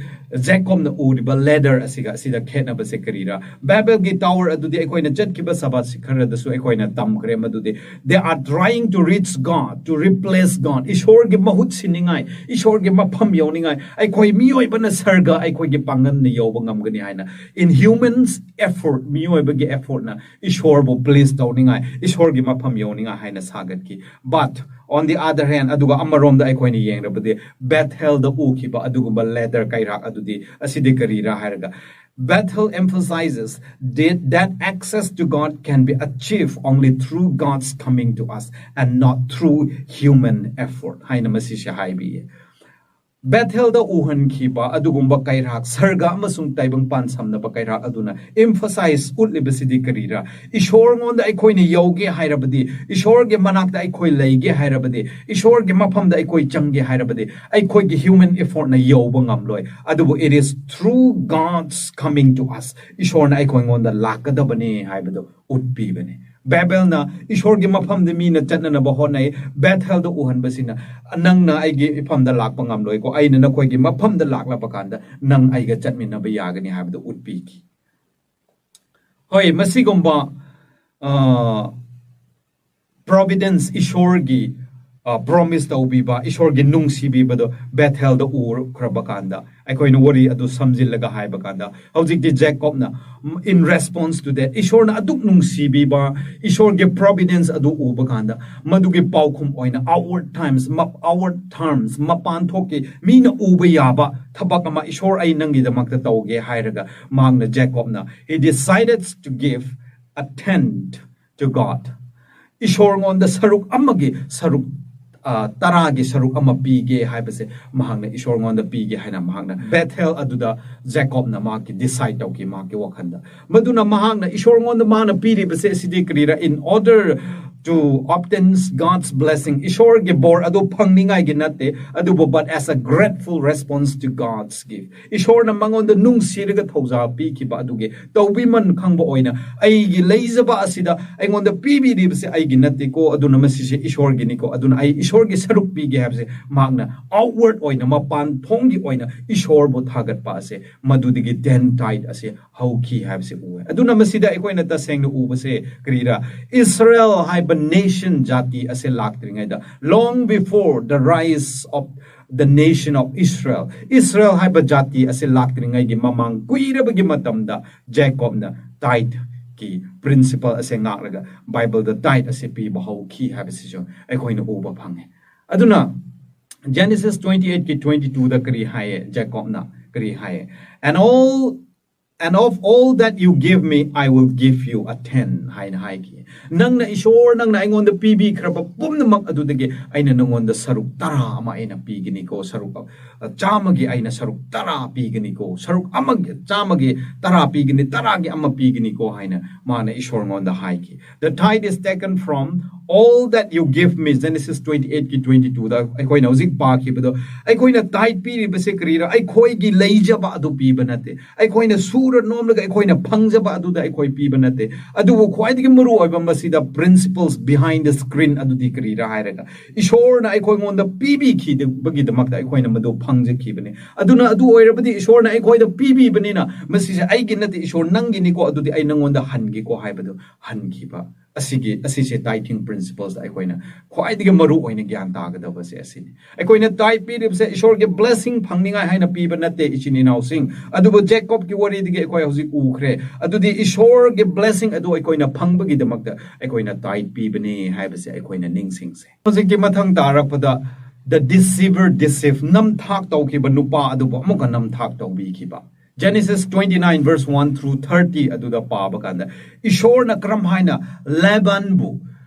ꯖꯦꯀꯣꯕꯅ ꯎꯔꯤꯕ ꯂꯦꯗꯔ ꯑꯁꯤꯒ ꯑꯁꯤꯗ ꯈꯦꯠꯅꯕꯁꯦ ꯀꯔꯤꯔꯥ? ꯕꯦꯕꯦꯜꯒꯤ ꯇꯥꯋꯔ ꯑꯗꯨꯗꯤ ꯑꯩꯈꯣꯏꯅ ꯆꯠꯈꯤꯕ ꯁꯕꯥꯠ ꯈꯔꯗꯁꯨ ꯑꯩꯈꯣꯏꯅ ꯇꯝꯈ꯭ꯔꯦ꯫ ꯃꯗꯨꯗꯤ they are trying to reach God, to replace God. ꯏꯁꯣꯔꯒꯤ ꯃꯍꯨꯠ ꯁꯤꯟꯅꯤꯡꯉꯥꯏ, ꯏꯁꯣꯔꯒꯤ ꯃꯐꯝ ꯌꯧꯅꯤꯡꯉꯥꯏ, ꯑꯩꯈꯣꯏ ꯃꯤꯑꯣꯏꯕꯅ ꯁꯔꯒ ꯑꯩꯈꯣꯏꯒꯤ ꯄꯥꯡꯒꯜꯅ ꯌꯧꯕ ꯉꯝꯒꯅꯤ ꯍꯥꯏꯅ, in humans effort, ꯃꯤꯑꯣꯏꯕꯒꯤ effortꯅ ꯏꯁꯣꯔꯕꯨ please ꯇꯧꯅꯤꯡꯉꯥꯏ, ꯏꯁꯣꯔꯒꯤ ꯃꯐꯝ ꯌꯧꯅꯤꯡꯉꯥꯏ ꯍꯥꯏꯅ ꯁꯥꯒꯠꯈꯤ꯫ But on the other hand, ꯑꯗꯨꯒ ꯑꯃꯔꯣꯝꯗ ꯑꯩꯈꯣꯏꯅ ꯌꯦꯡꯂꯕꯗꯤ, ꯕꯦꯊꯦꯜꯗ ꯎꯈꯤꯕ ꯑꯗꯨꯒꯨꯝꯕ ꯂꯦꯗꯔ ꯀꯩꯔꯥꯛ ꯑꯗꯨꯗꯤ ꯑꯁꯤꯗꯤ ꯀꯔꯤꯔꯥ ꯍꯥꯏꯔꯒ, Bethel emphasizes that, that access to God can be achieved only through God's coming to us and not through human effort ꯍꯥꯏꯅ ꯃꯁꯤꯁꯦ ꯍꯥꯏꯕꯤꯌꯦ꯫ ꯕꯦꯊꯦꯜꯗ ꯎꯍꯟꯈꯤꯕ ꯑꯗꯨꯒꯨꯝꯕ ꯀꯩꯔꯥꯛ, ꯁꯔꯒ ꯑꯃꯁꯨꯡ ꯇꯥꯏꯕꯪ ꯄꯥꯟꯁꯝꯅꯕ ꯀꯩꯔꯥꯛ ꯑꯗꯨꯅ emphasize ꯎꯠꯂꯤꯕꯁꯤꯗꯤ ꯀꯔꯤꯔꯥ? ꯏꯁꯣꯔꯉꯣꯟꯗ ꯑꯩꯈꯣꯏꯅ ꯌꯧꯒꯦ ꯍꯥꯏꯔꯕꯗꯤ, ꯏꯁꯣꯔꯒꯤ ꯃꯅꯥꯛꯇ ꯑꯩꯈꯣꯏ ꯂꯩꯒꯦ ꯍꯥꯏꯔꯕꯗꯤ, ꯏꯁꯣꯔꯒꯤ ꯃꯐꯝꯗ ꯑꯩꯈꯣꯏ ꯆꯪꯒꯦ ꯍꯥꯏꯔꯕꯗꯤ, ꯑꯩꯈꯣꯏꯒꯤ human effortꯅ ꯌꯧꯕ ꯉꯝꯂꯣꯏ꯫ ꯑꯗꯨꯕꯨ it is through God's coming to us, ꯏꯁꯣꯔꯅ ꯑꯩꯈꯣꯏꯉꯣꯟꯗ ꯂꯥꯛꯀꯗꯕꯅꯤ ꯍꯥꯏꯕꯗꯨ ꯎꯠꯄꯤꯕꯅꯤ꯫ ꯕꯦꯕꯦꯜꯅ ꯏꯁꯣꯔꯒꯤ ꯃꯐꯝꯗ ꯃꯤꯅ ꯆꯠꯅꯅꯕ ꯍꯣꯠꯅꯩ꯫ ꯕꯦꯊꯦꯜꯗ ꯎꯍꯟꯕꯁꯤꯅ, "ꯅꯪꯅ ꯑꯩꯒꯤ ꯏꯐꯝꯗ ꯂꯥꯛꯄ ꯉꯝꯂꯣꯏꯀꯣ, ꯑꯩꯅ ꯅꯈꯣꯏꯒꯤ ꯃꯐꯝꯗ ꯂꯥꯛꯂꯕ ꯀꯥꯟꯗ ꯅꯪ ꯑꯩꯒ ꯆꯠꯃꯤꯟꯅꯕ ꯌꯥꯒꯅꯤ" ꯍꯥꯏꯕꯗꯨ ꯎꯠꯄꯤꯈꯤ꯫ ꯍꯣꯏ, ꯃꯁꯤꯒꯨꯝꯕ, ꯑ, ꯄ꯭ꯔꯣꯚꯤꯗꯦꯟꯁ, ꯏꯁꯣꯔꯒꯤ, ꯑ, ꯄ꯭ꯔꯣꯃꯤꯁ ꯇꯧꯕꯤꯕ, ꯏꯁꯣꯔꯒꯤ ꯅꯨꯡꯁꯤꯕꯤꯕꯗꯣ ꯕꯦꯊꯦꯜꯗ ꯎꯈ꯭ꯔꯕ ꯀꯥꯟꯗ, ꯑꯩꯈꯣꯏꯅ ꯋꯥꯔꯤ ꯑꯗꯨ ꯁꯝꯖꯤꯜꯂꯒ ꯍꯥꯏꯕ ꯀꯥꯟꯗ, ꯍꯧꯖꯤꯛꯇꯤ ꯖꯦꯀꯣꯕꯅ, "In response to that", ꯏꯁꯣꯔꯅ ꯑꯗꯨꯛ ꯅꯨꯡꯁꯤꯕꯤꯕ, ꯏꯁꯣꯔꯒꯤ ꯄ꯭ꯔꯣꯚꯤꯗꯦꯟꯁ ꯑꯗꯨ ꯎꯕ ꯀꯥꯟꯗ, ꯃꯗꯨꯒꯤ ꯄꯥꯎꯈꯨꯝ ꯑꯣꯏꯅ outward times, ꯃ-, outward terms, ꯃꯄꯥꯟ ꯊꯣꯛꯀꯤ ꯃꯤꯅ ꯎꯕ ꯌꯥꯕ ꯊꯕꯛ ꯑꯃ, "ꯏꯁꯣꯔ, ꯑꯩ ꯅꯪꯒꯤꯗꯃꯛꯇ ꯇꯧꯒꯦ" ꯍꯥꯏꯔꯒ ꯃꯍꯥꯛꯅ, ꯖꯦꯀꯣꯕꯅ, he decided to give a tenth to God. ꯏꯁꯣꯔꯉꯣꯟꯗ ꯁꯔꯨꯛ ꯑꯃꯒꯤ ꯁꯔꯨꯛ, ꯑ, ꯇꯔꯥꯒꯤ ꯁꯔꯨꯛ ꯑꯃ ꯄꯤꯒꯦ ꯍꯥꯏꯕꯁꯦ ꯃꯍꯥꯛꯅ ꯏꯁꯣꯔꯉꯣꯟꯗ ꯄꯤꯒꯦ ꯍꯥꯏꯅ ꯃꯍꯥꯛꯅ ꯕꯦꯊꯦꯜ ꯑꯗꯨꯗ ꯖꯦꯀꯣꯕꯅ ꯃꯍꯥꯛꯀꯤ decide ꯇꯧꯈꯤ, ꯃꯍꯥꯛꯀꯤ ꯋꯥꯈꯜꯗ꯫ ꯃꯗꯨꯅ ꯃꯍꯥꯛꯅ ꯏꯁꯣꯔꯉꯣꯟꯗ ꯃꯥꯅ ꯄꯤꯔꯤꯕꯁꯦ ꯑꯁꯤꯗꯤ ꯀꯔꯤꯔ? In order to obtain God's blessing. ꯏꯁꯣꯔꯒꯤ ꯕꯣꯔ ꯑꯗꯨ ꯐꯪꯅꯤꯡꯉꯥꯏꯒꯤ ꯅꯠꯇꯦ, ꯑꯗꯨꯕꯨ but as a grateful response to God's gift. ꯏꯁꯣꯔꯅ ꯃꯉꯣꯟꯗ ꯅꯨꯡꯁꯤꯔꯒ ꯊꯧꯖꯥꯜ ꯄꯤꯈꯤꯕ ꯑꯗꯨꯒꯤ ꯇꯧꯕꯤꯃꯟ ꯈꯪꯕ ꯑꯣꯏꯅ, ꯑꯩꯒꯤ ꯂꯩꯖꯕ ꯑꯁꯤꯗ ꯑꯩꯉꯣꯟꯗ ꯄꯤꯕꯤꯔꯤꯕꯁꯦ ꯑꯩꯒꯤ ꯅꯠꯇꯦꯀꯣ, ꯑꯗꯨꯅ ꯃꯁꯤꯁꯦ ꯏꯁꯣꯔꯒꯤꯅꯤꯀꯣ, ꯑꯗꯨꯅ ꯑꯩ ꯏꯁꯣꯔꯒꯤ ꯁꯔꯨꯛ ꯄꯤꯒꯦ ꯍꯥꯏꯕꯁꯦ ꯃꯍꯥꯛꯅ outward ꯑꯣꯏꯅ, ꯃꯄꯥꯟ ꯊꯣꯡꯒꯤ ꯑꯣꯏꯅ ꯏꯁꯣꯔꯕꯨ ꯊꯥꯒꯠꯄ ꯑꯁꯦ ꯃꯗꯨꯗꯒꯤ ten tithe ꯑꯁꯦ ꯍꯧꯈꯤ ꯍꯥꯏꯕꯁꯦ ꯎꯑꯦ꯫ ꯑꯗꯨꯅ ꯃꯁꯤꯗ ꯑꯩꯈꯣꯏꯅ ꯇꯁꯦꯡꯅ ꯎꯕꯁꯦ ꯀꯔꯤꯔꯥ? ꯏꯁꯔꯥꯌꯦꯜ ꯍꯥꯏꯕ nation, ꯖꯥꯇꯤ ꯑꯁꯦ ꯂꯥꯛꯇ꯭ꯔꯤꯉꯩꯗ, long before the rise of the nation of Israel, ꯏꯁꯔꯥꯌꯦꯜ ꯍꯥꯏꯕ ꯖꯥꯇꯤ ꯑꯁꯦ ꯂꯥꯛꯇ꯭ꯔꯤꯉꯩꯒꯤ ꯃꯃꯥꯡ ꯀꯨꯏꯔꯕꯒꯤ ꯃꯇꯝꯗ ꯖꯦꯀꯣꯕꯅ tithe ꯀꯤ principle ꯑꯁꯦ ꯉꯥꯛꯂꯒ ꯕꯥꯏꯕꯜꯗ tithe ꯑꯁꯦ ꯄꯤꯕ ꯍꯧꯈꯤ ꯍꯥꯏꯕꯁꯤꯁꯨ ꯑꯩꯈꯣꯏꯅ ꯎꯕ ꯐꯪꯉꯦ꯫ ꯑꯗꯨꯅ Genesis twenty eight ꯀꯤ twenty two ꯗ ꯀꯔꯤ ꯍꯥꯏꯌꯦ? ꯖꯦꯀꯣꯕꯅ ꯀꯔꯤ ꯍꯥꯏꯌꯦ? "And all, and of all that you give me, I will give you a tenth" ꯍꯥꯏꯅ ꯍꯥꯏꯈꯤ꯫ "ꯅꯪꯅ, ꯏꯁꯣꯔ, ꯅꯪꯅ ꯑꯩꯉꯣꯟꯗ ꯄꯤꯕꯤꯈ꯭ꯔꯕ ꯄꯨꯝꯅꯃꯛ ꯑꯗꯨꯗꯒꯤ ꯑꯩꯅ ꯅꯪꯉꯣꯟꯗ ꯁꯔꯨꯛ ꯇꯔꯥ ꯑꯃ ꯑꯩꯅ ꯄꯤꯒꯅꯤꯀꯣ, ꯁꯔꯨꯛ, ꯑ, ꯆꯥꯝꯃꯒꯤ ꯑꯩꯅ ꯁꯔꯨꯛ ꯇꯔꯥ ꯄꯤꯒꯅꯤꯀꯣ, ꯁꯔꯨꯛ ꯑꯃꯒꯤ, ꯆꯥꯝꯃꯒꯤ ꯇꯔꯥ ꯄꯤꯒꯅꯤ, ꯇꯔꯥꯒꯤ ꯑꯃ ꯄꯤꯒꯅꯤꯀꯣ" ꯍꯥꯏꯅ ꯃꯥꯅ ꯏꯁꯣꯔꯉꯣꯟꯗ ꯍꯥꯏꯈꯤ꯫ "The tithe is taken from all that you give me", Genesis twenty eight ꯀꯤ twenty two ꯗ ꯑꯩꯈꯣꯏꯅ ꯍꯧꯖꯤꯛ ꯄꯥꯈꯤꯕꯗꯣ, ꯑꯩꯈꯣꯏꯅ tithe ꯄꯤꯔꯤꯕꯁꯦ ꯀꯔꯤꯔ? ꯑꯩꯈꯣꯏꯒꯤ ꯂꯩꯖꯕ ꯑꯗꯨ ꯄꯤꯕ ꯅꯠꯇꯦ, ꯑꯩꯈꯣꯏꯅ ꯁꯨꯔ ꯅꯣꯝꯂꯒ ꯑꯩꯈꯣꯏꯅ ꯐꯪꯖꯕ ꯑꯗꯨꯗ ꯑꯩꯈꯣꯏ ꯄꯤꯕ ꯅꯠꯇꯦ꯫ ꯑꯗꯨꯕꯨ ꯈ꯭ꯋꯥꯏꯗꯒꯤ ꯃꯔꯨ ꯑꯣꯏꯕ ꯃꯁꯤꯗ principles behind the screen ꯑꯗꯨꯗꯤ ꯀꯔꯤꯔ ꯍꯥꯏꯔꯒ, ꯏꯁꯣꯔꯅ ꯑꯩꯈꯣꯏꯉꯣꯟꯗ ꯄꯤꯕꯤꯈꯤꯕꯒꯤꯗꯃꯛꯇ ꯑꯩꯈꯣꯏꯅ ꯃꯗꯨ ꯐꯪꯖꯈꯤꯕꯅꯤ꯫ ꯑꯗꯨꯅ ꯑꯗꯨ ꯑꯣꯏꯔꯕꯗꯤ ꯏꯁꯣꯔꯅ ꯑꯩꯈꯣꯏꯗ ꯄꯤꯕꯤꯕꯅꯤꯅ ꯃꯁꯤꯁꯦ ꯑꯩꯒꯤ ꯅꯠꯇꯦ, ꯏꯁꯣꯔ ꯅꯪꯒꯤꯅꯤꯀꯣ, ꯑꯗꯨꯗꯤ ꯑꯩ ꯅꯪꯉꯣꯟꯗ ꯍꯟꯒꯦꯀꯣ ꯍꯥꯏꯕꯗꯨ ꯍꯟꯈꯤꯕ꯫ ꯑꯁꯤꯒꯤ, ꯑꯁꯤꯁꯦ tithing principles ꯗ ꯑꯩꯈꯣꯏꯅ ꯈ꯭ꯋꯥꯏꯗꯒꯤ ꯃꯔꯨ ꯑꯣꯏꯅ ꯒ꯭ꯌꯥꯟ ꯇꯥꯒꯗꯕꯁꯦ ꯑꯁꯤꯅꯤ꯫ ꯑꯩꯈꯣꯏꯅ tithe ꯄꯤꯔꯤꯕꯁꯦ ꯏꯁꯣꯔꯒꯤ blessing ꯐꯪꯅꯤꯡꯉꯥꯏ ꯍꯥꯏꯅ ꯄꯤꯕ ꯅꯠꯇꯦ, ꯏꯆꯤꯟ ꯏꯅꯥꯎꯁꯤꯡ꯫ ꯑꯗꯨꯕꯨ ꯖꯦꯀꯣꯕꯀꯤ ꯋꯥꯔꯤꯗꯒꯤ ꯑꯩꯈꯣꯏ ꯍꯧꯖꯤꯛ ꯎꯈ꯭ꯔꯦ꯫ ꯑꯗꯨꯗꯤ ꯏꯁꯣꯔꯒꯤ blessing ꯑꯗꯨ ꯑꯩꯈꯣꯏꯅ ꯐꯪꯕꯒꯤꯗꯃꯛꯇ ꯑꯩꯈꯣꯏꯅ tithe ꯄꯤꯕꯅꯤ ꯍꯥꯏꯕꯁꯦ ꯑꯩꯈꯣꯏꯅ ꯅꯤꯡꯁꯤꯡꯁꯦ꯫ ꯍꯧꯖꯤꯛꯇꯤ ꯃꯊꯪ ꯇꯥꯔꯛꯄꯗ the deceiver deceive, ꯅꯝꯊꯥꯛ ꯇꯧꯈꯤꯕ ꯅꯨꯄꯥ ꯑꯗꯨꯕꯨ ꯑꯃꯨꯛꯀ ꯅꯝꯊꯥꯛ ꯇꯧꯕꯤꯈꯤꯕ꯫ Genesis twenty nine verse one through thirty ꯑꯗꯨꯗ ꯄꯥꯕ ꯀꯥꯟꯗ, ꯏꯁꯣꯔꯅ ꯀꯔꯝ ꯍꯥꯏꯅ ꯂꯦꯕꯥꯟꯕꯨ,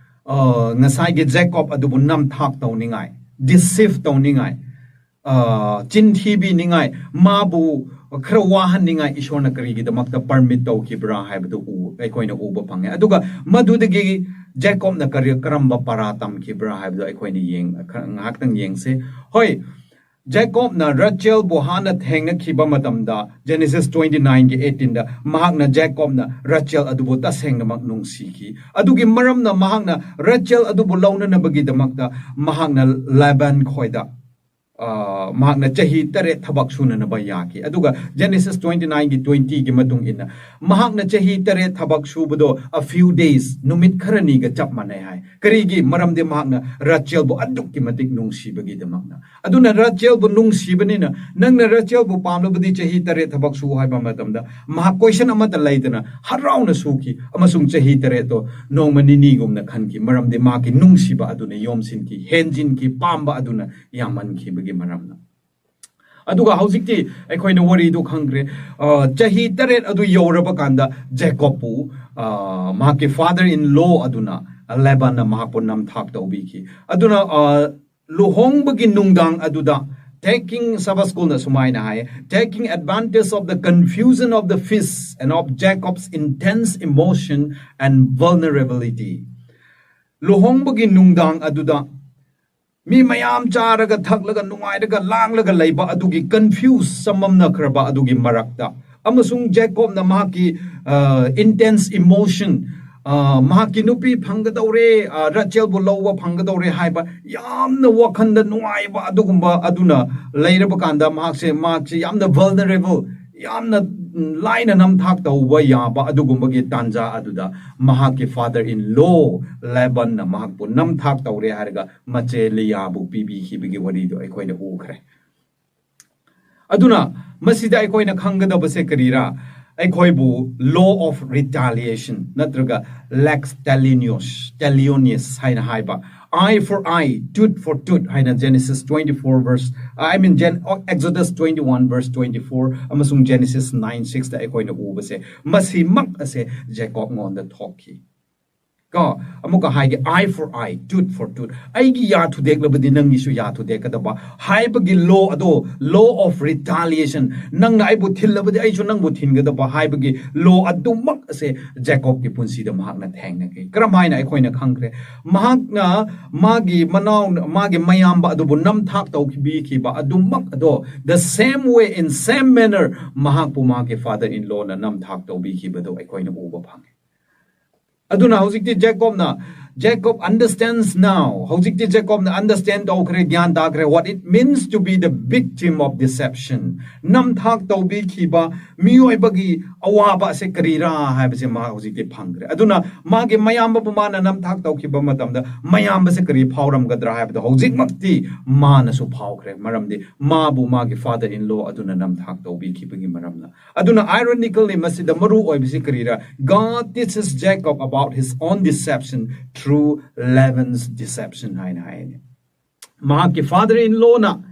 ꯑ, ꯉꯁꯥꯏꯒꯤ ꯖꯦꯀꯣꯕ ꯑꯗꯨꯕꯨ ꯅꯝꯊꯥꯛ ꯇꯧꯅꯤꯡꯉꯥꯏ, deceive ꯇꯧꯅꯤꯡꯉꯥꯏ, ꯑ, ꯆꯤꯟ ꯊꯤꯕꯤꯅꯤꯡꯉꯥꯏ, ꯃꯥꯕꯨ ꯈꯔ ꯋꯥꯍꯟꯅꯤꯡꯉꯥꯏ ꯏꯁꯣꯔꯅ ꯀꯔꯤꯒꯤꯗꯃꯛꯇ permit ꯇꯧꯈꯤꯕ꯭ꯔꯥ ꯍꯥꯏꯕꯗꯨ ꯎ-, ꯑꯩꯈꯣꯏꯅ ꯎꯕ ꯐꯪꯉꯦ꯫ ꯑꯗꯨꯒ ꯃꯗꯨꯗꯒꯤ ꯖꯦꯀꯣꯕꯅ ꯀꯔꯤ, ꯀꯔꯝꯕ ꯄꯔꯥ ꯇꯝꯈꯤꯕ꯭ꯔꯥ ꯍꯥꯏꯕꯗꯣ ꯑꯩꯈꯣꯏꯅ ꯌꯦꯡ-, ꯈꯔ ꯉꯥꯏꯍꯥꯛꯇꯪ ꯌꯦꯡꯁꯦ꯫ ꯍꯣꯏ, ꯖꯦꯀꯣꯕꯅ ꯔꯥꯆꯦꯜꯕꯨ ꯍꯥꯟꯅ ꯊꯦꯡꯅꯈꯤꯕ ꯃꯇꯝꯗ, Genesis twenty-nine ꯒꯤ eighteen ꯗ, ꯃꯍꯥꯛꯅ, ꯖꯦꯀꯣꯕꯅ ꯔꯥꯆꯦꯜ ꯑꯗꯨꯕꯨ ꯇꯁꯦꯡꯅꯃꯛ ꯅꯨꯡꯁꯤꯈꯤ꯫ ꯑꯗꯨꯒꯤ ꯃꯔꯝꯅ ꯃꯍꯥꯛꯅ ꯔꯥꯆꯦꯜ ꯑꯗꯨꯕꯨ ꯂꯧꯅꯅꯕꯒꯤꯗꯃꯛꯇ ꯃꯍꯥꯛꯅ ꯂꯥꯕꯥꯟ ꯈꯣꯏꯗ, ꯑ, ꯃꯍꯥꯛꯅ ꯆꯍꯤ ꯇꯔꯦꯠ ꯊꯕꯛ ꯁꯨꯅꯅꯕ ꯌꯥꯈꯤ꯫ ꯑꯗꯨꯒ Genesis twenty-nine ꯒꯤ twenty ꯒꯤ ꯃꯇꯨꯡ ꯏꯟꯅ, ꯃꯍꯥꯛꯅ ꯆꯍꯤ ꯇꯔꯦꯠ ꯊꯕꯛ ꯁꯨꯕꯗꯣ, a few days, ꯅꯨꯃꯤꯠ ꯈꯔꯅꯤꯒ ꯆꯞ ꯃꯥꯟꯅꯩ ꯍꯥꯏ꯫ ꯀꯔꯤꯒꯤ? ꯃꯔꯝꯗꯤ ꯃꯍꯥꯛꯅ ꯔꯥꯆꯦꯜꯕꯨ ꯑꯗꯨꯛꯀꯤ ꯃꯇꯤꯛ ꯅꯨꯡꯁꯤꯕꯒꯤꯗꯃꯛꯅ꯫ ꯑꯗꯨꯅ ꯔꯥꯆꯦꯜꯕꯨ ꯅꯨꯡꯁꯤꯕꯅꯤꯅ, ꯅꯪꯅ ꯔꯥꯆꯦꯜꯕꯨ ꯄꯥꯝꯂꯕꯗꯤ ꯆꯍꯤ ꯇꯔꯦꯠ ꯊꯕꯛ ꯁꯨ ꯍꯥꯏꯕ ꯃꯇꯝꯗ, ꯃꯍꯥꯛ question ꯑꯃꯠꯇ ꯂꯩꯇꯅ ꯍꯔꯥꯎꯅ ꯁꯨꯈꯤ, ꯑꯃꯁꯨꯡ ꯆꯍꯤ ꯇꯔꯦꯠꯇꯣ ꯅꯣꯡꯃ ꯅꯤꯅꯤꯒꯨꯝꯅ ꯈꯟꯈꯤ, ꯃꯔꯝꯗꯤ ꯃꯍꯥꯛꯀꯤ ꯅꯨꯡꯁꯤꯕ ꯑꯗꯨꯅ ꯌꯣꯝꯁꯤꯟꯈꯤ, ꯍꯦꯟꯖꯤꯟꯈꯤ, ꯄꯥꯝꯕ ꯑꯗꯨꯅ ꯌꯥꯝꯃꯟꯈꯤꯕꯒꯤ ꯃꯔꯝꯅ꯫ ꯑꯗꯨꯒ ꯍꯧꯖꯤꯛꯇꯤ ꯑꯩꯈꯣꯏꯅ ꯋꯥꯔꯤꯗꯨ ꯈꯪꯈ꯭ꯔꯦ꯫ ꯑ, ꯆꯍꯤ ꯇꯔꯦꯠ ꯑꯗꯨ ꯌꯧꯔꯕ ꯀꯥꯟꯗ ꯖꯦꯀꯣꯕꯄꯨ, ꯑ, ꯃꯍꯥꯛꯀꯤ father in law ꯑꯗꯨꯅ, ꯂꯦꯕꯥꯟꯅ ꯃꯍꯥꯛꯄꯨ ꯅꯝꯊꯥꯛ ꯇꯧꯕꯤꯈꯤ꯫ ꯑꯗꯨꯅ, ꯑ, ꯂꯨꯍꯣꯡꯕꯒꯤ ꯅꯨꯡꯗꯥꯡ ꯑꯗꯨꯗ, taking, ꯁꯕꯥ ꯁ꯭ꯀꯨꯜꯅ ꯁꯨꯃꯥꯏꯅ ꯍꯥꯏ, "Taking advantage of the confusion of the feast and of Jacob's intense emotion and vulnerability." ꯂꯨꯍꯣꯡꯕꯒꯤ ꯅꯨꯡꯗꯥꯡ ꯑꯗꯨꯗ ꯃꯤ ꯃꯌꯥꯝ ꯆꯥꯔꯒ ꯊꯛꯂꯒ ꯅꯨꯡꯉꯥꯏꯔꯒ ꯂꯥꯡꯂꯒ ꯂꯩꯕ ꯑꯗꯨꯒꯤ confuse ꯆꯃꯝꯅꯈ꯭ꯔꯕ ꯑꯗꯨꯒꯤ ꯃꯔꯛꯇ, ꯑꯃꯁꯨꯡ ꯖꯦꯀꯣꯕꯅ ꯃꯍꯥꯛꯀꯤ, ꯑ, intense emotion, ꯑ, ꯃꯍꯥꯛꯀꯤ ꯅꯨꯄꯤ ꯐꯪꯒꯗꯧꯔꯦ, ꯑ, ꯔꯥꯆꯦꯜꯕꯨ ꯂꯧꯕ ꯐꯪꯒꯗꯧꯔꯦ ꯍꯥꯏꯕ ꯌꯥꯝꯅ ꯋꯥꯈꯟꯗ ꯅꯨꯡꯉꯥꯏꯕ ꯑꯗꯨꯒꯨꯝꯕ ꯑꯗꯨꯅ ꯂꯩꯔꯕ ꯀꯥꯟꯗ, ꯃꯍꯥꯛꯁꯦ, ꯃꯍꯥꯛꯁꯦ ꯌꯥꯝꯅ vulnerable, ꯌꯥꯝꯅ, ꯎꯝ, ꯂꯥꯏꯅ ꯅꯝꯊꯥꯛ ꯇꯧꯕ ꯌꯥꯕ ꯑꯗꯨꯒꯨꯝꯕꯒꯤ ꯇꯥꯟꯖꯥ ꯑꯗꯨꯗ ꯃꯍꯥꯛꯀꯤ father in law ꯂꯦꯕꯥꯟꯅ ꯃꯍꯥꯛꯄꯨ ꯅꯝꯊꯥꯛ ꯇꯧꯔꯦ ꯍꯥꯏꯔꯒ ꯃꯆꯦ ꯂꯤꯌꯥꯕꯨ ꯄꯤꯕꯤꯈꯤꯕꯒꯤ ꯋꯥꯔꯤꯗꯣ ꯑꯩꯈꯣꯏꯅ ꯎꯈ꯭ꯔꯦ꯫ ꯑꯗꯨꯅ ꯃꯁꯤꯗ ꯑꯩꯈꯣꯏꯅ ꯈꯪꯒꯗꯕꯁꯦ ꯀꯔꯤꯔꯥ? ꯑꯩꯈꯣꯏꯕꯨ law of retaliation ꯅꯠꯇ꯭ꯔꯒ lex talionis, talionis ꯍꯥꯏꯅ ꯍꯥꯏꯕ, "Eye for eye, tooth for tooth" ꯍꯥꯏꯅ Genesis twenty-four verse, I mean, Gen-, Exodus twenty-one verse twenty-four ꯑꯃꯁꯨꯡ Genesis nine six ꯇ ꯑꯩꯈꯣꯏꯅ ꯎꯕꯁꯦ, ꯃꯁꯤꯃꯛ ꯑꯁꯦ ꯖꯦꯀꯣꯕ ꯉꯣꯟꯗ ꯊꯣꯛꯈꯤ꯫ ꯀꯣ, ꯑꯃꯨꯛꯀ ꯍꯥꯏꯒꯦ, "Eye for eye, tooth for tooth." ꯑꯩꯒꯤ ꯌꯥ ꯊꯨꯗꯦꯛꯂꯕꯗꯤ ꯅꯪꯒꯤꯁꯨ ꯌꯥ ꯊꯨꯗꯦꯛꯀꯗꯕ ꯍꯥꯏꯕꯒꯤ law ꯑꯗꯣ, law of retaliation, ꯅꯪꯅ ꯑꯩꯕꯨ ꯊꯤꯜꯂꯕꯗꯤ ꯑꯩꯁꯨ ꯅꯪꯕꯨ ꯊꯤꯟꯒꯗꯕ ꯍꯥꯏꯕꯒꯤ law ꯑꯗꯨꯃꯛ ꯑꯁꯦ ꯖꯦꯀꯣꯕꯀꯤ ꯄꯨꯟꯁꯤꯗ ꯃꯍꯥꯛꯅ ꯊꯦꯡꯅꯈꯤ꯫ ꯀꯔꯝ ꯍꯥꯏꯅ ꯑꯩꯈꯣꯏꯅ ꯈꯪꯈ꯭ꯔꯦ? ꯃꯍꯥꯛꯅ ꯃꯥꯒꯤ ꯃꯅꯥꯎ, ꯃꯥꯒꯤ ꯃꯌꯥꯝꯕ ꯑꯗꯨꯕꯨ ꯅꯝꯊꯥꯛ ꯇꯧꯕꯤꯈꯤꯕ ꯑꯗꯨꯃꯛ ꯑꯗꯣ, the same way, in same manner, ꯃꯍꯥꯛꯄꯨ ꯃꯥꯒꯤ father in lawꯅ ꯅꯝꯊꯥꯛ ꯇꯧꯕꯤꯈꯤꯕꯗꯣ ꯑꯩꯈꯣꯏꯅ ꯎꯕ ꯐꯪꯉꯦ꯫ ꯑꯗꯨꯅ ꯍꯧꯖꯤꯛꯇꯤ ꯖꯦꯀꯣꯕꯅ, Jacob understands now, ꯍꯧꯖꯤꯛꯇꯤ ꯖꯦꯀꯣꯕꯅ understand ꯇꯧꯈ꯭ꯔꯦ, ꯒ꯭ꯌꯥꯟ ꯇꯥꯈ꯭ꯔꯦ, what it means to be the victim of deception. ꯅꯝꯊꯥꯛ ꯇꯧꯕꯤꯈꯤꯕ ꯃꯤꯑꯣꯏꯕꯒꯤ ꯑꯋꯥꯕ ꯑꯁꯦ ꯀꯔꯤꯔꯥ ꯍꯥꯏꯕꯁꯦ ꯃꯥ ꯍꯧꯖꯤꯛꯇꯤ ꯐꯪꯈ꯭ꯔꯦ꯫ ꯑꯗꯨꯅ ꯃꯥꯒꯤ ꯃꯌꯥꯝꯕꯕꯨ ꯃꯥꯅ ꯅꯝꯊꯥꯛ ꯇꯧꯈꯤꯕ ꯃꯇꯝꯗ ꯃꯌꯥꯝꯕꯁꯦ ꯀꯔꯤ ꯐꯥꯎꯔꯝꯒꯗ꯭ꯔꯥ ꯍꯥꯏꯕꯗꯣ ꯍꯧꯖꯤꯛꯃꯛꯇꯤ ꯃꯥꯅꯁꯨ ꯐꯥꯎꯈ꯭ꯔꯦ, ꯃꯔꯝꯗꯤ ꯃꯥꯕꯨ ꯃꯥꯒꯤ father in law ꯑꯗꯨꯅ ꯅꯝꯊꯥꯛ ꯇꯧꯕꯤꯈꯤꯕꯒꯤ ꯃꯔꯝꯅ꯫ ꯑꯗꯨꯅ, ironically, ꯃꯁꯤꯗ ꯃꯔꯨ ꯑꯣꯏꯕꯁꯤ ꯀꯔꯤꯔꯥ? God teaches Jacob about his own deception through Laban's deception ꯍꯥꯏꯅ ꯍꯥꯏꯅꯤ꯫ ꯃꯍꯥꯛꯀꯤ father in lawꯅ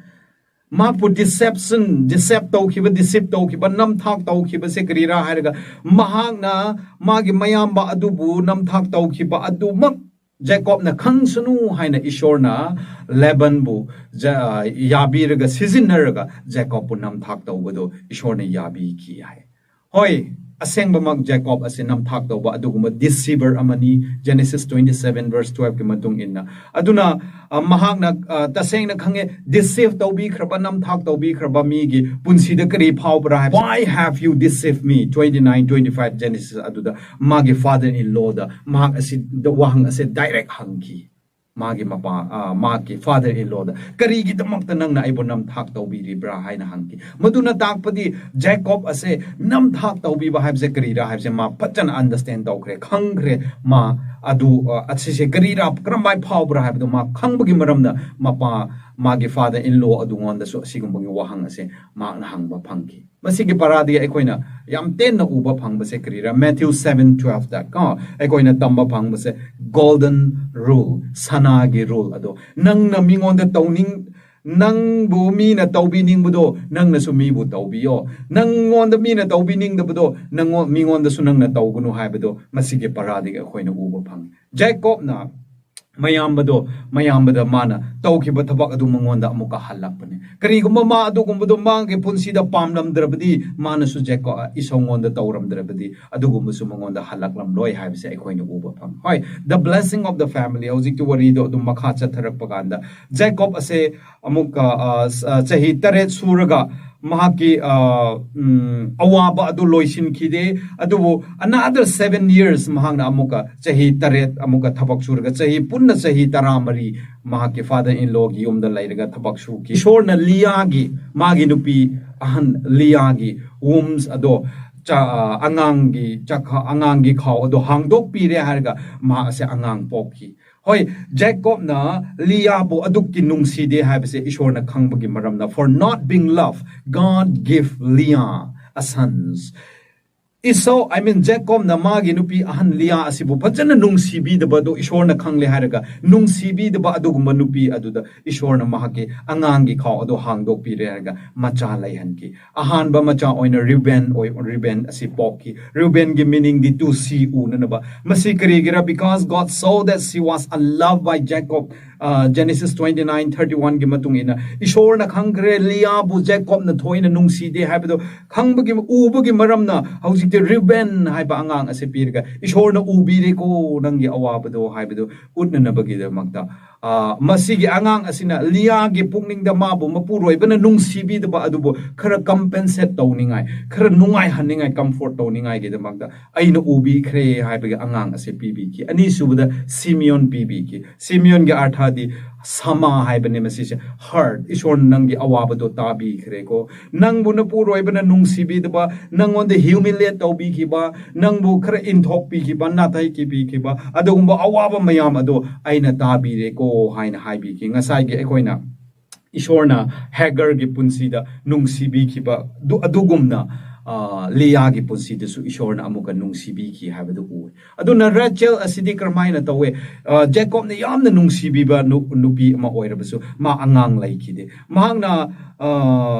ꯃꯍꯥꯛꯄꯨ deception, deceive ꯇꯧꯈꯤꯕ, deceive ꯇꯧꯈꯤꯕ, ꯅꯝꯊꯥꯛ ꯇꯧꯈꯤꯕꯁꯦ ꯀꯔꯤꯔꯥ ꯍꯥꯏꯔꯒ, ꯃꯍꯥꯛꯅ ꯃꯥꯒꯤ ꯃꯌꯥꯝꯕ ꯑꯗꯨꯕꯨ ꯅꯝꯊꯥꯛ ꯇꯧꯈꯤꯕ ꯑꯗꯨꯃꯛ ꯖꯦꯀꯣꯕꯅ ꯈꯪꯁꯅꯨ ꯍꯥꯏꯅ ꯏꯁꯣꯔꯅ ꯂꯦꯕꯟꯕꯨ ꯖ-, ꯌꯥꯕꯤꯔꯒ, ꯁꯤꯖꯤꯟꯅꯔꯒ ꯖꯦꯀꯣꯕꯄꯨ ꯅꯝꯊꯥꯛ ꯇꯧꯕꯗꯨ ꯏꯁꯣꯔꯅ ꯌꯥꯕꯤꯈꯤ ꯍꯥꯏ꯫ ꯍꯣꯏ, ꯑꯁꯦꯡꯕꯃꯛ ꯖꯦꯀꯣꯕ ꯑꯁꯤ ꯅꯝꯊꯥꯛ ꯇꯧꯕ ꯑꯗꯨꯒꯨꯝꯕ deceiver ꯑꯃꯅꯤ, Genesis twenty seven verse twelve ꯀꯤ ꯃꯇꯨꯡ ꯏꯟꯅ꯫ ꯑꯗꯨꯅ, ꯑ, ꯃꯍꯥꯛꯅ, ꯑ, ꯇꯁꯦꯡꯅ ꯈꯪꯉꯦ, deceive ꯇꯧꯕꯤꯈ꯭ꯔꯕ, ꯅꯝꯊꯥꯛ ꯇꯧꯕꯤꯈ꯭ꯔꯕ ꯃꯤꯒꯤ ꯄꯨꯟꯁꯤꯗ ꯀꯔꯤ ꯐꯥꯎꯕ꯭ꯔꯥ ꯍꯥꯏꯕ꯫ "Why have you deceived me?" twenty nine, twenty five Genesis ꯑꯗꯨꯗ ꯃꯥꯒꯤ father in lawꯗ ꯃꯍꯥꯛ ꯑꯁꯤ, ꯋꯥꯍꯪ ꯑꯁꯦ direct ꯍꯪꯈꯤ꯫ ꯃꯥꯒꯤ ꯃꯄꯥ, ꯑ, ꯃꯥꯒꯤ father in lawꯗ, "ꯀꯔꯤꯒꯤꯗꯃꯛꯇ ꯅꯪꯅ ꯑꯩꯕꯨ ꯅꯝꯊꯥꯛ ꯇꯧꯕꯤꯔꯤꯕ꯭ꯔꯥ?" ꯍꯥꯏꯅ ꯍꯪꯈꯤ꯫ ꯃꯗꯨꯅ ꯇꯥꯛꯄꯗꯤ ꯖꯦꯀꯣꯕ ꯑꯁꯦ ꯅꯝꯊꯥꯛ ꯇꯧꯕꯤꯕ ꯍꯥꯏꯕꯁꯦ ꯀꯔꯤꯔꯥ ꯍꯥꯏꯕꯁꯦ ꯃꯥ ꯐꯖꯅ understand ꯇꯧꯈ꯭ꯔꯦ, ꯈꯪꯈ꯭ꯔꯦ꯫ ꯃꯥ ꯑꯗꯨ, ꯑ, ꯑꯁꯤꯁꯦ ꯀꯔꯤꯔꯥ, ꯀꯔꯝꯍꯥꯏ ꯐꯥꯎꯕ꯭ꯔꯥ ꯍꯥꯏꯕꯗꯣ ꯃꯥ ꯈꯪꯕꯒꯤ ꯃꯔꯝꯅ ꯃꯄꯥ, ꯃꯥꯒꯤ father in law ꯑꯗꯨꯉꯣꯟꯗꯁꯨ ꯑꯁꯤꯒꯨꯝꯕꯒꯤ ꯋꯥꯍꯪ ꯑꯁꯦ ꯃꯍꯥꯛꯅ ꯍꯪꯕ ꯐꯪꯈꯤ꯫ ꯃꯁꯤꯒꯤ ꯄꯔꯥꯗꯒꯤ ꯑꯩꯈꯣꯏꯅ ꯌꯥꯝ ꯇꯦꯟꯅ ꯎꯕ ꯐꯪꯕꯁꯦ ꯀꯔꯤꯔꯥ? Matthew seven twelve ꯗ ꯀꯣ, ꯑꯩꯈꯣꯏꯅ ꯇꯝꯕ ꯐꯪꯕꯁꯦ golden rule, ꯁꯅꯥꯒꯤ rule ꯑꯗꯣ, "ꯅꯪꯅ ꯃꯤꯉꯣꯟꯗ ꯇꯧꯅꯤꯡ-, ꯅꯪꯕꯨ ꯃꯤꯅ ꯇꯧꯕꯤꯅꯤꯡꯕꯗꯣ ꯅꯪꯅꯁꯨ ꯃꯤꯕꯨ ꯇꯧꯕꯤꯌꯣ꯫ ꯅꯪꯉꯣꯟꯗ ꯃꯤꯅ ꯇꯧꯕꯤꯅꯤꯡꯗꯕꯗꯣ ꯅꯪꯉꯣꯟ-, ꯃꯤꯉꯣꯟꯗꯁꯨ ꯅꯪꯅ ꯇꯧꯒꯅꯨ ꯍꯥꯏꯕꯗꯣ ꯃꯁꯤꯒꯤ ꯄꯔꯥꯗꯒꯤ ꯑꯩꯈꯣꯏꯅ ꯎꯕ ꯐꯪꯉꯤ꯫ ꯖꯦꯀꯣꯕꯅ ꯃꯌꯥꯝꯕꯗꯣ, ꯃꯌꯥꯝꯕꯗ ꯃꯥꯅ ꯇꯧꯈꯤꯕ ꯊꯕꯛ ꯑꯗꯨ ꯃꯉꯣꯟꯗ ꯑꯃꯨꯛꯀ ꯍꯜꯂꯛꯄꯅꯦ꯫ ꯀꯔꯤꯒꯨꯝꯕ ꯃꯥ ꯑꯗꯨꯒꯨꯝꯕꯗꯣ ꯃꯥꯒꯤ ꯄꯨꯟꯁꯤꯗ ꯄꯥꯝꯂꯝꯗ꯭ꯔꯕꯗꯤ ꯃꯥꯅꯁꯨ ꯖꯦꯀꯣ-, ꯏꯁꯧꯉꯣꯟꯗ ꯇꯧꯔꯝꯗ꯭ꯔꯕꯗꯤ ꯑꯗꯨꯒꯨꯝꯕꯁꯨ ꯃꯉꯣꯟꯗ ꯍꯜꯂꯛꯂꯝꯂꯣꯏ ꯍꯥꯏꯕꯁꯦ ꯑꯩꯈꯣꯏꯅ ꯎꯕ ꯐꯪꯉꯤ꯫ ꯍꯣꯏ, the blessing of the family꯫ ꯍꯧꯖꯤꯛꯀꯤ ꯋꯥꯔꯤꯗꯣ ꯑꯗꯨꯝ ꯃꯈꯥ ꯆꯠꯊꯔꯛꯄ ꯀꯥꯟꯗ ꯖꯦꯀꯣꯕ ꯑꯁꯦ ꯑꯃꯨꯛꯀ, ꯑ, ꯁ-, ꯑ, ꯆꯍꯤ ꯇꯔꯦꯠ ꯁꯨꯔꯒ ꯃꯍꯥꯛꯀꯤ, ꯑ, ꯎꯝ, ꯑꯋꯥꯕ ꯑꯗꯨ ꯂꯣꯏꯁꯤꯟꯈꯤꯗꯦ꯫ ꯑꯗꯨꯕꯨ another seven years ꯃꯍꯥꯛꯅ ꯑꯃꯨꯛꯀ ꯆꯍꯤ ꯇꯔꯦꯠ ꯑꯃꯨꯛꯀ ꯊꯕꯛ ꯁꯨꯔꯒ ꯆꯍꯤ ꯄꯨꯟꯅ ꯆꯍꯤ ꯇꯔꯥꯃꯔꯤ ꯃꯍꯥꯛꯀꯤ father in lawꯒꯤ ꯌꯨꯝꯗ ꯂꯩꯔꯒ ꯊꯕꯛ ꯁꯨꯈꯤ꯫ ꯏꯁꯣꯔꯅ ꯂꯤꯌꯥꯒꯤ, ꯃꯥꯒꯤ ꯅꯨꯄꯤ ꯑꯍꯟ ꯂꯤꯌꯥꯒꯤ wombs ꯑꯗꯣ ꯆꯥ-, ꯑꯉꯥꯡꯒꯤ ꯆꯥꯛꯈ-, ꯑꯉꯥꯡꯒꯤ ꯈꯥꯎ ꯑꯗꯣ ꯍꯥꯡꯗꯣꯛꯄꯤꯔꯦ ꯍꯥꯏꯔꯒ ꯃꯍꯥꯛ ꯑꯁꯦ ꯑꯉꯥꯡ ꯄꯣꯛꯈꯤ꯫ ꯍꯣꯏ, ꯖꯦꯀꯣꯕꯅ ꯂꯤꯌꯥꯕꯨ ꯑꯗꯨꯛꯀꯤ ꯅꯨꯡꯁꯤꯗꯦ ꯍꯥꯏꯕꯁꯦ ꯏꯁꯣꯔꯅ ꯈꯪꯕꯒꯤ ꯃꯔꯝꯅ, for not being loved, God give Leah a sons꯫ ꯏꯁꯣ, I mean, ꯖꯦꯀꯣꯕꯅ ꯃꯥꯒꯤ ꯅꯨꯄꯤ ꯑꯍꯟ ꯂꯤꯌꯥ ꯑꯁꯤꯕꯨ ꯐꯖꯅ ꯅꯨꯡꯁꯤꯕꯤꯗꯕꯗꯨ ꯏꯁꯣꯔꯅ ꯈꯪꯂꯦ ꯍꯥꯏꯔꯒ, ꯅꯨꯡꯁꯤꯕꯤꯗꯕ ꯑꯗꯨꯒꯨꯝꯕ ꯅꯨꯄꯤ ꯑꯗꯨꯗ ꯏꯁꯣꯔꯅ ꯃꯍꯥꯛꯀꯤ ꯑꯉꯥꯡꯒꯤ ꯈꯥꯎ ꯑꯗꯨ ꯍꯥꯡꯗꯣꯛꯄꯤꯔꯦ ꯍꯥꯏꯔꯒ ꯃꯆꯥ ꯂꯩꯍꯟꯈꯤ꯫ ꯑꯍꯥꯟꯕ ꯃꯆꯥ ꯑꯣꯏꯅ ꯔꯨꯕꯦꯟ ꯑꯣꯏ-, ꯔꯨꯕꯦꯟ ꯑꯁꯤ ꯄꯣꯛꯈꯤ꯫ ꯔꯨꯕꯦꯟꯒꯤ meaningꯗꯤ to see, ꯎꯅꯅꯕ꯫ ꯃꯁꯤ ꯀꯔꯤꯒꯤꯔ? Because God saw that she was unloved by Jacob꯫ ꯑ, Genesis twenty nine thirty oneꯒꯤ ꯃꯇꯨꯡ ꯏꯟꯅ ꯏꯁꯣꯔꯅ ꯈꯪꯈ꯭ꯔꯦ, ꯂꯤꯌꯥꯕꯨ ꯖꯦꯀꯣꯕꯅ ꯊꯣꯏꯅ ꯅꯨꯡꯁꯤꯗꯦ ꯍꯥꯏꯕꯗꯣ ꯈꯪꯕꯒꯤ, ꯎꯕꯒꯤ ꯃꯔꯝꯅ ꯍꯧꯖꯤꯛꯇꯤ ꯔꯨꯕꯦꯟ ꯍꯥꯏꯕ ꯑꯉꯥꯡ ꯑꯁꯦ ꯄꯤꯔꯒ ꯏꯁꯣꯔꯅ ꯎꯕꯤꯔꯦꯀꯣ ꯅꯪꯒꯤ ꯑꯋꯥꯕꯗꯣ ꯍꯥꯏꯕꯗꯣ ꯎꯠꯅꯅꯕꯒꯤꯗꯃꯛꯇ, ꯑ, ꯃꯁꯤꯒꯤ ꯑꯉꯥꯡ ꯑꯁꯤꯅ ꯂꯤꯌꯥꯒꯤ ꯄꯨꯛꯅꯤꯡꯗ ꯃꯥꯕꯨ ꯃꯄꯨꯔꯣꯏꯕꯅ ꯅꯨꯡꯁꯤꯕꯤꯗꯕ ꯑꯗꯨꯕꯨ ꯈꯔ compensate ꯇꯧꯅꯤꯡꯉꯥꯏ, ꯈꯔ ꯅꯨꯡꯉꯥꯏꯍꯟꯅꯤꯡꯉꯥꯏ, comfort ꯇꯧꯅꯤꯡꯉꯥꯏꯒꯤꯗꯃꯛꯇ ꯑꯩꯅ ꯎꯕꯤꯈ꯭ꯔꯦ ꯍꯥꯏꯕꯒꯤ ꯑꯉꯥꯡ ꯑꯁꯦ ꯄꯤꯕꯤꯈꯤ꯫ ꯑꯅꯤꯁꯨꯕꯗ ꯁꯤꯃꯤꯌꯣꯟ ꯄꯤꯕꯤꯈꯤ꯫ ꯁꯤꯃꯤꯌꯣꯟꯒꯤ ꯑꯔꯊꯗꯤ ꯁꯃꯥ ꯍꯥꯏꯕꯅꯦ ꯃꯁꯤꯁꯦ, heart꯫ ꯏꯁꯣꯔꯅ ꯅꯪꯒꯤ ꯑꯋꯥꯕꯗꯣ ꯇꯥꯕꯤꯈ꯭ꯔꯦꯀꯣ꯫ ꯅꯪꯕꯨ ꯅꯄꯨꯔꯣꯏꯕꯅ ꯅꯨꯡꯁꯤꯕꯤꯗꯕ, ꯅꯪꯉꯣꯟꯗ humiliate ꯇꯧꯕꯤꯈꯤꯕ, ꯅꯪꯕꯨ ꯈꯔ ꯏꯟꯊꯣꯛꯄꯤꯈꯤꯕ, ꯅꯥꯊꯩ ꯄꯤꯕꯤꯈꯤꯕ, ꯑꯗꯨꯒꯨꯝꯕ ꯑꯋꯥꯕ ꯃꯌꯥꯝ ꯑꯗꯣ ꯑꯩꯅ ꯇꯥꯕꯤꯔꯦꯀꯣ ꯍꯥꯏꯅ ꯍꯥꯏꯕꯤꯈꯤ꯫ ꯉꯁꯥꯏꯒꯤ ꯑꯩꯈꯣꯏꯅ ꯏꯁꯣꯔꯅ ꯍꯦꯒꯔꯒꯤ ꯄꯨꯟꯁꯤꯗ ꯅꯨꯡꯁꯤꯕꯤꯈꯤꯕ ꯑꯗꯨ-, ꯑꯗꯨꯒꯨꯝꯅ ꯑ, ꯂꯤꯌꯥꯒꯤ ꯄꯨꯟꯁꯤꯗꯁꯨ ꯏꯁꯣꯔꯅ ꯑꯃꯨꯛꯀ ꯅꯨꯡꯁꯤꯕꯤꯈꯤ ꯍꯥꯏꯕꯗꯨ ꯎꯏ꯫ ꯑꯗꯨꯅ ꯔꯥꯆꯦꯜ ꯑꯁꯤꯗꯤ ꯀꯔꯝꯍꯥꯏꯅ ꯇꯧꯋꯦ? ꯑ, ꯖꯦꯀꯣꯕꯅ ꯌꯥꯝꯅ ꯅꯨꯡꯁꯤꯕꯤꯕ ꯅꯨ-, ꯅꯨꯄꯤ ꯑꯃ ꯑꯣꯏꯔꯕꯁꯨ ꯃꯥ ꯑꯉꯥꯡ ꯂꯩꯈꯤꯗꯦ꯫ ꯃꯍꯥꯛꯅ, ꯑ,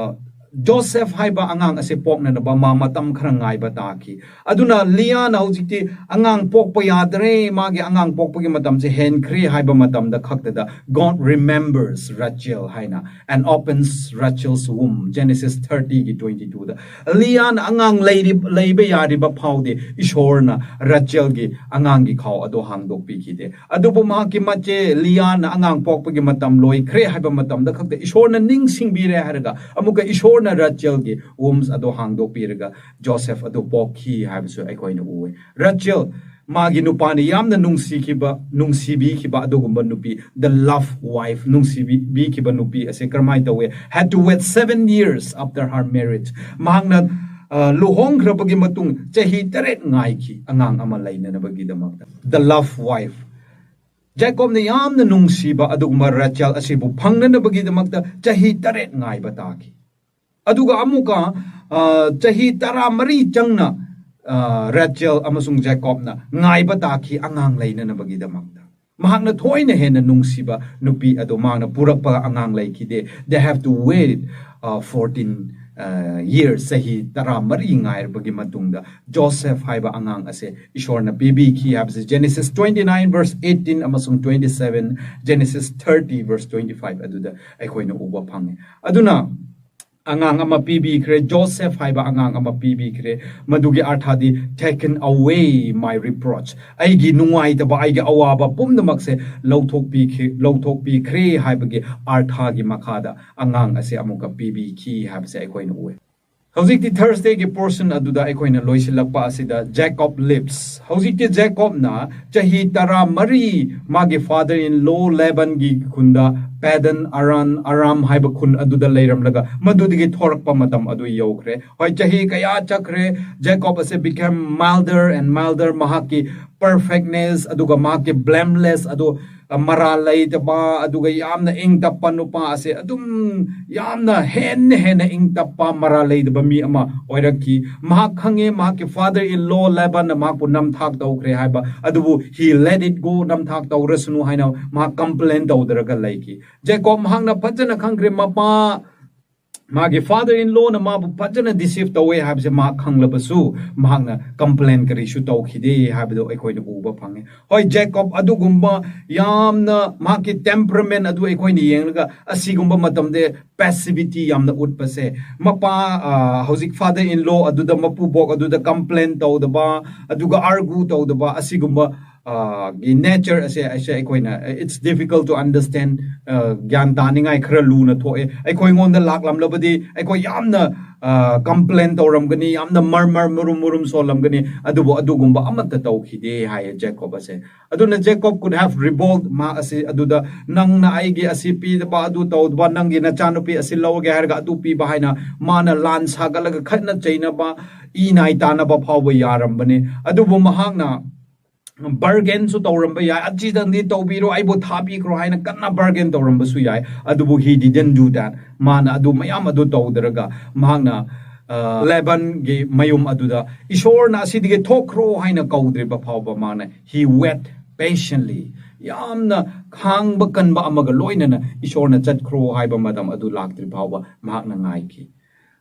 ꯖꯣꯁꯦꯐ ꯍꯥꯏꯕ ꯑꯉꯥꯡ ꯑꯁꯦ ꯄꯣꯛꯅꯅꯕ ꯃꯥ ꯃꯇꯝ ꯈꯔ ꯉꯥꯏꯕ ꯇꯥꯈꯤ꯫ ꯑꯗꯨꯅ ꯂꯤꯌꯥꯅ ꯍꯧꯖꯤꯛꯇꯤ ꯑꯉꯥꯡ ꯄꯣꯛꯄ ꯌꯥꯗ꯭ꯔꯦ, ꯃꯥꯒꯤ ꯑꯉꯥꯡ ꯄꯣꯛꯄꯒꯤ ꯃꯇꯝꯁꯦ ꯍꯦꯟꯈ꯭ꯔꯦ ꯍꯥꯏꯕ ꯃꯇꯝꯗ ꯈꯛꯇꯗ, "God remembers Rachel" ꯍꯥꯏꯅ, "and opens Rachel's womb", Genesis thirty ꯒꯤ twenty two ꯗ꯫ ꯂꯤꯌꯥꯅ ꯑꯉꯥꯡ ꯂꯩꯔꯤ-, ꯂꯩꯕ ꯌꯥꯔꯤꯕ ꯐꯥꯎꯗꯤ ꯏꯁꯣꯔꯅ ꯔꯥꯆꯦꯜꯒꯤ ꯑꯉꯥꯡꯒꯤ ꯈꯥꯎ ꯑꯗꯣ ꯍꯥꯡꯗꯣꯛꯄꯤꯈꯤꯗꯦ꯫ ꯑꯗꯨꯕꯨ ꯃꯍꯥꯛꯀꯤ ꯃꯆꯦ ꯂꯤꯌꯥꯅ ꯑꯉꯥꯡ ꯄꯣꯛꯄꯒꯤ ꯃꯇꯝ ꯂꯣꯏꯈ꯭ꯔꯦ ꯍꯥꯏꯕ ꯃꯇꯝꯗ ꯈꯛꯇ ꯏꯁꯣꯔꯅ ꯅꯤꯡꯁꯤꯡꯕꯤꯔꯦ ꯍꯥꯏꯔꯒ ꯑꯃꯨꯛꯀ ꯏꯁꯣꯔꯅ ꯔꯥꯆꯦꯜꯒꯤ wombs ꯑꯗꯣ ꯍꯥꯡꯗꯣꯛꯄꯤꯔꯒ ꯖꯣꯁꯦꯐ ꯑꯗꯨ ꯄꯣꯛꯈꯤ ꯍꯥꯏꯕꯁꯨ ꯑꯩꯈꯣꯏꯅ ꯎꯏ꯫ ꯔꯥꯆꯦꯜ, ꯃꯥꯒꯤ ꯅꯨꯄꯥꯅ ꯌꯥꯝꯅ ꯅꯨꯡꯁꯤꯈꯤꯕ, ꯅꯨꯡꯁꯤꯕꯤꯈꯤꯕ ꯑꯗꯨꯒꯨꯝꯕ ꯅꯨꯄꯤ, the love wife, ꯅꯨꯡꯁꯤꯕꯤꯈꯤꯕ ꯅꯨꯄꯤ ꯑꯁꯦ ꯀꯔꯝꯍꯥꯏꯅ ꯇꯧꯋꯦ? Had to wait seven years after her marriage. ꯃꯍꯥꯛꯅ, ꯑ, ꯂꯨꯍꯣꯡꯈ꯭ꯔꯕꯒꯤ ꯃꯇꯨꯡ ꯆꯍꯤ ꯇꯔꯦꯠ ꯉꯥꯏꯈꯤ ꯑꯉꯥꯡ ꯑꯃ ꯂꯩꯅꯅꯕꯒꯤꯗꯃꯛꯇ꯫ The love wife. ꯖꯦꯀꯣꯕꯅ ꯌꯥꯝꯅ ꯅꯨꯡꯁꯤꯕ ꯑꯗꯨꯒꯨꯝꯕ ꯔꯥꯆꯦꯜ ꯑꯁꯤꯕꯨ ꯐꯪꯅꯅꯕꯒꯤꯗꯃꯛꯇ ꯆꯍꯤ ꯇꯔꯦꯠ ꯉꯥꯏꯕ ꯇꯥꯈꯤ꯫ ꯑꯗꯨꯒ ꯑꯃꯨꯛꯀ, ꯑ, ꯆꯍꯤ ꯇꯔꯥꯃꯔꯤ ꯆꯪꯅ, ꯑ, ꯔꯥꯆꯦꯜ ꯑꯃꯁꯨꯡ ꯖꯦꯀꯣꯕꯅ ꯉꯥꯏꯕ ꯇꯥꯈꯤ ꯑꯉꯥꯡ ꯂꯩꯅꯅꯕꯒꯤꯗꯃꯛꯇ꯫ ꯃꯍꯥꯛꯅ ꯊꯣꯏꯅ ꯍꯦꯟꯅ ꯅꯨꯡꯁꯤꯕ ꯅꯨꯄꯤ ꯑꯗꯣ ꯃꯍꯥꯛꯅ ꯄꯨꯔꯛꯄ ꯑꯉꯥꯡ ꯂꯩꯈꯤꯗꯦ꯫ They have to wait, uh, fourteen, uh, years, ꯆꯍꯤ ꯇꯔꯥꯃꯔꯤ ꯉꯥꯏꯔꯕꯒꯤ ꯃꯇꯨꯡꯗ ꯖꯣꯁꯦꯐ ꯍꯥꯏꯕ ꯑꯉꯥꯡ ꯑꯁꯦ ꯏꯁꯣꯔꯅ ꯄꯤꯕꯤꯈꯤ ꯍꯥꯏꯕꯁꯦ Genesis twenty nine verse eighteen ꯑꯃꯁꯨꯡ twenty seven, Genesis thirty verse twenty five ꯑꯗꯨꯗ ꯑꯩꯈꯣꯏꯅ ꯎꯕ ꯐꯪꯉꯦ꯫ ꯑꯗꯨꯅ ꯑꯉꯥꯡ ꯑꯃ ꯄꯤꯕꯤꯈ꯭ꯔꯦ, ꯖꯣꯁꯦꯐ ꯍꯥꯏꯕ ꯑꯉꯥꯡ ꯑꯃ ꯄꯤꯕꯤꯈ꯭ꯔꯦ꯫ ꯃꯗꯨꯒꯤ ꯑꯔꯊꯗꯤ, "Taken away my reproach", ꯑꯩꯒꯤ ꯅꯨꯡꯉꯥꯏꯇꯕ, ꯑꯩꯒꯤ ꯑꯋꯥꯕ ꯄꯨꯝꯅꯃꯛꯁꯦ ꯂꯧꯊꯣꯛꯄꯤꯈꯤ-, ꯂꯧꯊꯣꯛꯄꯤꯈ꯭ꯔꯦ ꯍꯥꯏꯕꯒꯤ ꯑꯔꯊꯒꯤ ꯃꯈꯥꯗ ꯑꯉꯥꯡ ꯑꯁꯦ ꯑꯃꯨꯛꯀ ꯄꯤꯕꯤꯈꯤ ꯍꯥꯏꯕꯁꯦ ꯑꯩꯈꯣꯏꯅ ꯎꯏ꯫ ꯍꯧꯖꯤꯛꯇꯤ Thursdayꯒꯤ portion ꯑꯗꯨꯗ ꯑꯩꯈꯣꯏꯅ ꯂꯣꯏꯁꯤꯜꯂꯛꯄ ꯑꯁꯤꯗ Jacob lives꯫ ꯍꯧꯖꯤꯛꯇꯤ ꯖꯦꯀꯣꯕꯅ ꯆꯍꯤ ꯇꯔꯥꯃꯔꯤ ꯃꯥꯒꯤ father in law ꯂꯦꯕꯟꯒꯤ ꯈꯨꯟꯗ ꯄꯦꯗꯟ ꯑꯔꯥꯟ ꯑꯔꯥꯝ ꯍꯥꯏꯕ ꯈꯨꯟ ꯑꯗꯨꯗ ꯂꯩꯔꯝꯂꯒ ꯃꯗꯨꯗꯒꯤ ꯊꯣꯔꯛꯄ ꯃꯇꯝ ꯑꯗꯨ ꯌꯧꯈ꯭ꯔꯦ꯫ ꯍꯣꯏ, ꯆꯍꯤ ꯀꯌꯥ ꯆꯠꯈ꯭ꯔꯦ꯫ Jacob ꯑꯁꯦ became milder and milder, ꯃꯍꯥꯛꯀꯤ perfectness ꯑꯗꯨꯒ ꯃꯍꯥꯛꯀꯤ blameless ꯑꯗꯨ ꯃꯔꯥꯜ ꯂꯩꯇꯕ, ꯑꯗꯨꯒ ꯌꯥꯝꯅ ꯏꯪ ꯇꯞꯄ ꯅꯨꯄꯥ ꯑꯁꯦ ꯑꯗꯨꯝ ꯌꯥꯝꯅ ꯍꯦꯟꯅ ꯍꯦꯟꯅ ꯏꯪ ꯇꯞꯄ, ꯃꯔꯥꯜ ꯂꯩꯇꯕ ꯃꯤ ꯑꯃ ꯑꯣꯏꯔꯛꯈꯤ꯫ ꯃꯍꯥꯛ ꯈꯪꯉꯦ, ꯃꯍꯥꯛꯀꯤ father in law ꯂꯦꯕꯥꯟꯅ ꯃꯍꯥꯛꯄꯨ ꯅꯝꯊꯥꯛ ꯇꯧꯈ꯭ꯔꯦ ꯍꯥꯏꯕ, ꯑꯗꯨꯕꯨ he let it go, ꯅꯝꯊꯥꯛ ꯇꯧꯔꯁꯅꯨ ꯍꯥꯏꯅ ꯃꯍꯥꯛ complain ꯇꯧꯗ꯭ꯔꯒ ꯂꯩꯈꯤ꯫ ꯖꯦꯀꯣꯕ ꯃꯍꯥꯛꯅ ꯐꯖꯅ ꯈꯪꯈ꯭ꯔꯦ, ꯃꯄꯥ ꯃꯥꯒꯤ father in lawꯅ ꯃꯥꯕꯨ ꯐꯖꯅ deceive ꯇꯧꯋꯦ ꯍꯥꯏꯕꯁꯦ ꯃꯍꯥꯛ ꯈꯪꯂꯕꯁꯨ, ꯃꯍꯥꯛꯅ complain ꯀꯔꯤꯁꯨ ꯇꯧꯈꯤꯗꯦ ꯍꯥꯏꯕꯗꯣ ꯑꯩꯈꯣꯏꯅ ꯎꯕ ꯐꯪꯉꯦ꯫ ꯍꯣꯏ, ꯖꯦꯀꯣꯕ ꯑꯗꯨꯒꯨꯝꯕ ꯌꯥꯝꯅ ꯃꯍꯥꯛꯀꯤ temperament ꯑꯗꯨ ꯑꯩꯈꯣꯏꯅ ꯌꯦꯡꯂꯒ, ꯑꯁꯤꯒꯨꯝꯕ ꯃꯇꯝꯗ passivity ꯌꯥꯝꯅ ꯎꯠꯄꯁꯦ, ꯃꯄꯥ, ꯑ, ꯍꯧꯖꯤꯛ father in law ꯑꯗꯨꯗ, ꯃꯄꯨꯕꯣꯛ ꯑꯗꯨꯗ complain ꯇꯧꯗꯕ, ꯑꯗꯨꯒ argue ꯇꯧꯗꯕ, ꯑꯁꯤꯒꯨꯝꯕ ꯑ, ꯒꯤ nature ꯑꯁꯦ, ꯑꯁꯦ ꯑꯩꯈꯣꯏꯅ, it's difficult to understand, ꯑ, ꯒ꯭ꯌꯥꯟ ꯇꯥꯅꯤꯡꯉꯥꯏ ꯈꯔ ꯂꯨꯅ ꯊꯣꯛꯑꯦ꯫ ꯑꯩꯈꯣꯏꯉꯣꯟꯗ ꯂꯥꯛꯂꯝꯂꯕꯗꯤ ꯑꯩꯈꯣꯏ ꯌꯥꯝꯅ, ꯑ, complain ꯇꯧꯔꯝꯒꯅꯤ, ꯌꯥꯝꯅ murmur, ꯃꯨꯔꯨꯝ ꯃꯨꯔꯨꯝ ꯁꯣꯜꯂꯝꯒꯅꯤ, ꯑꯗꯨꯕꯨ ꯑꯗꯨꯒꯨꯝꯕ ꯑꯃꯠꯇ ꯇꯧꯈꯤꯗꯦ ꯍꯥꯏꯌꯦ ꯖꯦꯀꯣꯕ ꯑꯁꯦ꯫ ꯑꯗꯨꯅ Jacob could have rebelled, ꯃꯍꯥꯛ ꯑꯁꯤ ꯑꯗꯨꯗ, "ꯅꯪꯅ ꯑꯩꯒꯤ ꯑꯁꯤ ꯄꯤꯗꯕ, ꯑꯗꯨ ꯇꯧꯗꯕ, ꯅꯪꯒꯤ ꯅꯆꯥꯅꯨꯄꯤ ꯑꯁꯤ ꯂꯧꯒꯦ ꯍꯥꯏꯔꯒ ꯑꯗꯨ ꯄꯤꯕ" ꯍꯥꯏꯅ ꯃꯥꯅ ꯂꯥꯟ ꯁꯥꯒꯠꯂꯒ ꯈꯠꯅ ꯆꯩꯅꯕ, ꯏ ꯅꯥꯏ ꯇꯥꯅꯕ ꯐꯥꯎꯕ ꯌꯥꯔꯝꯕꯅꯤ꯫ ꯑꯗꯨꯕꯨ ꯃꯍꯥꯛꯅ bargainꯁꯨ ꯇꯧꯔꯝꯕ ꯌꯥꯏ, "ꯑꯁꯤꯗꯪꯗꯤ ꯇꯧꯕꯤꯔꯣ, ꯑꯩꯕꯨ ꯊꯥꯕꯤꯈ꯭ꯔꯣ" ꯍꯥꯏꯅ ꯀꯟꯅ bargain ꯇꯧꯔꯝꯕꯁꯨ ꯌꯥꯏ꯫ ꯑꯗꯨꯕꯨ he didn't do that. ꯃꯥꯅ ꯑꯗꯨ ꯃꯌꯥꯝ ꯑꯗꯨ ꯇꯧꯗ꯭ꯔꯒ, ꯃꯍꯥꯛꯅ, ꯑ, ꯂꯦꯕꯥꯟꯒꯤ ꯃꯌꯨꯝ ꯑꯗꯨꯗ ꯏꯁꯣꯔꯅ "ꯑꯁꯤꯗꯒꯤ ꯊꯣꯛꯈ꯭ꯔꯣ" ꯍꯥꯏꯅ ꯀꯧꯗ꯭ꯔꯤꯕ ꯐꯥꯎꯕ ꯃꯥꯅ, he wait patiently, ꯌꯥꯝꯅ ꯈꯥꯡꯕ ꯀꯟꯕ ꯑꯃꯒ ꯂꯣꯏꯅꯅ ꯏꯁꯣꯔꯅ "ꯆꯠꯈ꯭ꯔꯣ" ꯍꯥꯏꯕ ꯃꯇꯝ ꯑꯗꯨ ꯂꯥꯛꯇ꯭ꯔꯤ ꯐꯥꯎꯕ ꯃꯍꯥꯛꯅ ꯉꯥꯏꯈꯤ꯫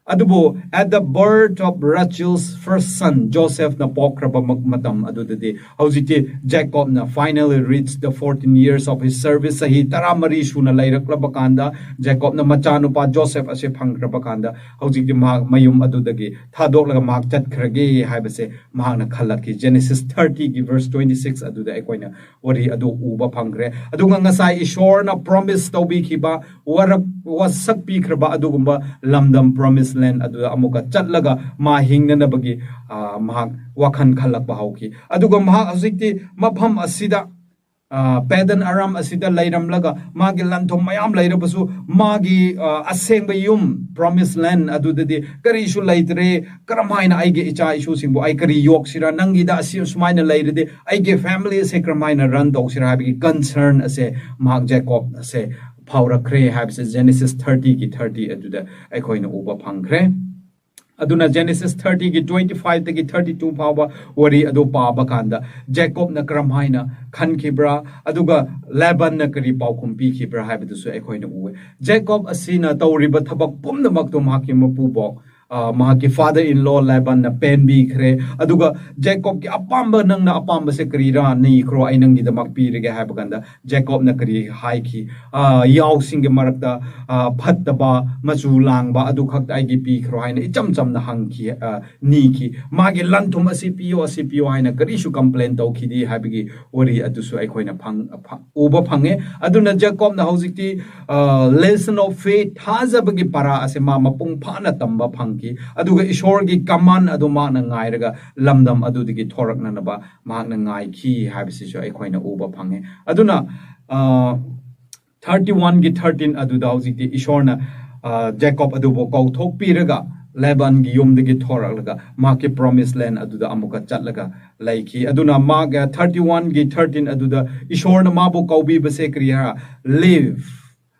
ꯑꯗꯨꯕꯨ at the birth of Rachel's first son, ꯖꯣꯁꯦꯐꯅ ꯄꯣꯛꯈ꯭ꯔꯕ ꯃ-, ꯃꯇꯝ ꯑꯗꯨꯗꯗꯤ, ꯍꯧꯖꯤꯛꯇꯤ ꯖꯦꯀꯣꯕꯅ finally reached the fourteen years of his service, ꯆꯍꯤ ꯇꯔꯥꯃꯔꯤ ꯁꯨꯅ ꯂꯩꯔꯛꯂꯕ ꯀꯥꯟꯗ, ꯖꯦꯀꯣꯕꯅ ꯃꯆꯥꯅꯨꯄꯥ ꯖꯣꯁꯦꯐ ꯑꯁꯤ ꯐꯪꯈ꯭ꯔꯕ ꯀꯥꯟꯗ, ꯍꯧꯖꯤꯛꯇꯤ ꯃꯍꯥꯛ ꯃꯌꯨꯝ ꯑꯗꯨꯗꯒꯤ ꯊꯥꯗꯣꯛꯂꯒ ꯃꯍꯥꯛ ꯆꯠꯈ꯭ꯔꯒꯦ ꯍꯥꯏꯕꯁꯦ ꯃꯍꯥꯛꯅ ꯈꯜꯂꯛꯈꯤ꯫ Genesis thirtyꯒꯤ verse twenty six ꯑꯗꯨꯗ ꯑꯩꯈꯣꯏꯅ ꯋꯥꯔꯤ ꯑꯗꯨ ꯎꯕ ꯐꯪꯈ꯭ꯔꯦ꯫ ꯑꯗꯨꯒ ꯉꯁꯥꯏ ꯏꯁꯣꯔꯅ promise ꯇꯧꯕꯤꯈꯤꯕ, ꯋꯥꯔꯛ-, ꯋꯥꯁꯛ ꯄꯤꯈ꯭ꯔꯕ ꯑꯗꯨꯒꯨꯝꯕ ꯂꯝꯗꯝ, promised land ꯑꯗꯨꯗ ꯑꯃꯨꯛꯀ ꯆꯠꯂꯒ ꯃꯥ ꯍꯤꯡꯅꯅꯕꯒꯤ, ꯑ, ꯃꯍꯥꯛ ꯋꯥꯈꯜ ꯈꯜꯂꯛꯄ ꯍꯧꯈꯤ꯫ ꯑꯗꯨꯒ ꯃꯍꯥꯛ ꯍꯧꯖꯤꯛꯇꯤ ꯃꯐꯝ ꯑꯁꯤꯗ ꯄꯦꯗꯟ ꯑꯔꯥꯝ ꯑꯁꯤꯗ ꯂꯩꯔꯝꯂꯒ ꯃꯥꯒꯤ ꯂꯟ ꯊꯨꯝ ꯃꯌꯥꯝ ꯂꯩꯔꯕꯁꯨ ꯃꯥꯒꯤ ꯑ, ꯑꯁꯦꯡꯕ ꯌꯨꯝ, promised land, ꯑꯗꯨꯗꯗꯤ ꯀꯔꯤꯁꯨ ꯂꯩꯇ꯭ꯔꯦ꯫ ꯀꯔꯝ ꯍꯥꯏꯅ ꯑꯩꯒꯤ ꯏꯆꯥ ꯏꯁꯨꯁꯤꯡꯕꯨ ꯑꯩ ꯀꯔꯤ ꯌꯣꯛꯁꯤꯔꯥ? ꯅꯪꯒꯤꯗ ꯑꯁꯤ ꯁꯨꯃꯥꯏꯅ ꯂꯩꯔꯗꯤ ꯑꯩꯒꯤ family ꯑꯁꯦ ꯀꯔꯝ ꯍꯥꯏꯅ run ꯇꯧꯁꯤꯔꯥ ꯍꯥꯏꯕꯒꯤ concern ꯑꯁꯦ ꯃꯍꯥꯛ ꯖꯦꯀꯣꯕ ꯑꯁꯦ ꯐꯥꯎꯔꯛꯈ꯭ꯔꯦ ꯍꯥꯏꯕꯁꯦ Genesis thirtyꯒꯤ thirty ꯑꯗꯨꯗ ꯑꯩꯈꯣꯏꯅ ꯎꯕ ꯐꯪꯈ꯭ꯔꯦ꯫ ꯑꯗꯨꯅ Genesis thirtyꯒꯤ twenty fiveꯇꯒꯤ thirty two ꯐꯥꯎꯕ ꯋꯥꯔꯤ ꯑꯗꯨ ꯄꯥꯕ ꯀꯥꯟꯗ ꯖꯦꯀꯣꯕꯅ ꯀꯔꯝ ꯍꯥꯏꯅ ꯈꯟꯈꯤꯕ꯭ꯔꯥ, ꯑꯗꯨꯒ ꯂꯦꯕꯟꯅ ꯀꯔꯤ ꯄꯥꯎꯈꯨꯝ ꯄꯤꯈꯤꯕ꯭ꯔꯥ ꯍꯥꯏꯕꯗꯨꯁꯨ ꯑꯩꯈꯣꯏꯅ ꯎꯋꯦ꯫ ꯖꯦꯀꯣꯕ ꯑꯁꯤꯅ ꯇꯧꯔꯤꯕ ꯊꯕꯛ ꯄꯨꯝꯅꯃꯛꯇꯨ ꯃꯍꯥꯛꯀꯤ ꯃꯄꯨꯕꯣꯛ, ꯑ, ꯃꯍꯥꯛꯀꯤ father in law ꯂꯦꯕꯟꯅ ꯄꯦꯟꯕꯤꯈ꯭ꯔꯦ꯫ ꯑꯗꯨꯒ ꯖꯦꯀꯣꯕꯀꯤ ꯑꯄꯥꯝꯕ, "ꯅꯪꯅ ꯑꯄꯥꯝꯕꯁꯦ ꯀꯔꯤꯔꯥ? ꯅꯤꯈ꯭ꯔꯣ, ꯑꯩ ꯅꯪꯒꯤꯗꯃꯛ ꯄꯤꯔꯒꯦ" ꯍꯥꯏꯕ ꯀꯥꯟꯗ ꯖꯦꯀꯣꯕꯅ ꯀꯔꯤ ꯍꯥꯏꯈꯤ? ꯑ, ꯌꯥꯎꯁꯤꯡꯒꯤ ꯃꯔꯛꯇ, ꯑ, ꯐꯠꯇꯕ, ꯃꯆꯨ ꯂꯥꯡꯕ ꯑꯗꯨ ꯈꯛꯇ ꯑꯩꯒꯤ ꯄꯤꯈ꯭ꯔꯣ ꯍꯥꯏꯅ ꯏꯆꯝ ꯆꯝꯅ ꯍꯪꯈꯤ, ꯑ, ꯅꯤꯈꯤ꯫ ꯃꯥꯒꯤ ꯂꯟ ꯊꯨꯝ ꯑꯁꯤ ꯄꯤꯌꯣ, ꯑꯁꯤ ꯄꯤꯌꯣ ꯍꯥꯏꯅ ꯀꯔꯤꯁꯨ complain ꯇꯧꯈꯤꯗꯦ ꯍꯥꯏꯕꯒꯤ ꯋꯥꯔꯤ ꯑꯗꯨꯁꯨ ꯑꯩꯈꯣꯏꯅ ꯐꯪ-, ꯐ-, ꯎꯕ ꯐꯪꯉꯦ꯫ ꯑꯗꯨꯅ ꯖꯦꯀꯣꯕꯅ ꯍꯧꯖꯤꯛꯇꯤ, ꯑ, lesson of faith, ꯊꯥꯖꯕꯒꯤ ꯄꯔꯥ ꯑꯁꯦ ꯃꯥ ꯃꯄꯨꯡ ꯐꯥꯅ ꯇꯝꯕ ꯐꯪꯈꯤ꯫ ꯑꯗꯨꯒ ꯏꯁꯣꯔꯒꯤ command ꯑꯗꯨ ꯃꯥꯅ ꯉꯥꯏꯔꯒ ꯂꯝꯗꯝ ꯑꯗꯨꯗꯒꯤ ꯊꯣꯔꯛꯅꯅꯕ ꯃꯍꯥꯛꯅ ꯉꯥꯏꯈꯤ ꯍꯥꯏꯕꯁꯤꯁꯨ ꯑꯩꯈꯣꯏꯅ ꯎꯕ ꯐꯪꯉꯦ꯫ ꯑꯗꯨꯅ, ꯑ, thirty oneꯒꯤ thirteen ꯑꯗꯨꯗ ꯍꯧꯖꯤꯛꯇꯤ ꯏꯁꯣꯔꯅ, ꯑ, ꯖꯦꯀꯣꯕ ꯑꯗꯨꯕꯨ ꯀꯧꯊꯣꯛꯄꯤꯔꯒ ꯂꯦꯕꯥꯟꯒꯤ ꯌꯨꯝꯗꯒꯤ ꯊꯣꯔꯛꯂꯒ ꯃꯍꯥꯛꯀꯤ promised land ꯑꯗꯨꯗ ꯑꯃꯨꯛꯀ ꯆꯠꯂꯒ ꯂꯩꯈꯤ꯫ ꯑꯗꯨꯅ ꯃꯥꯒ thirty oneꯒꯤ thirteen ꯑꯗꯨꯗ ꯏꯁꯣꯔꯅ ꯃꯥꯕꯨ ꯀꯧꯕꯤꯕꯁꯦ ꯀꯔꯤ ꯍꯥꯏꯔ? "Leave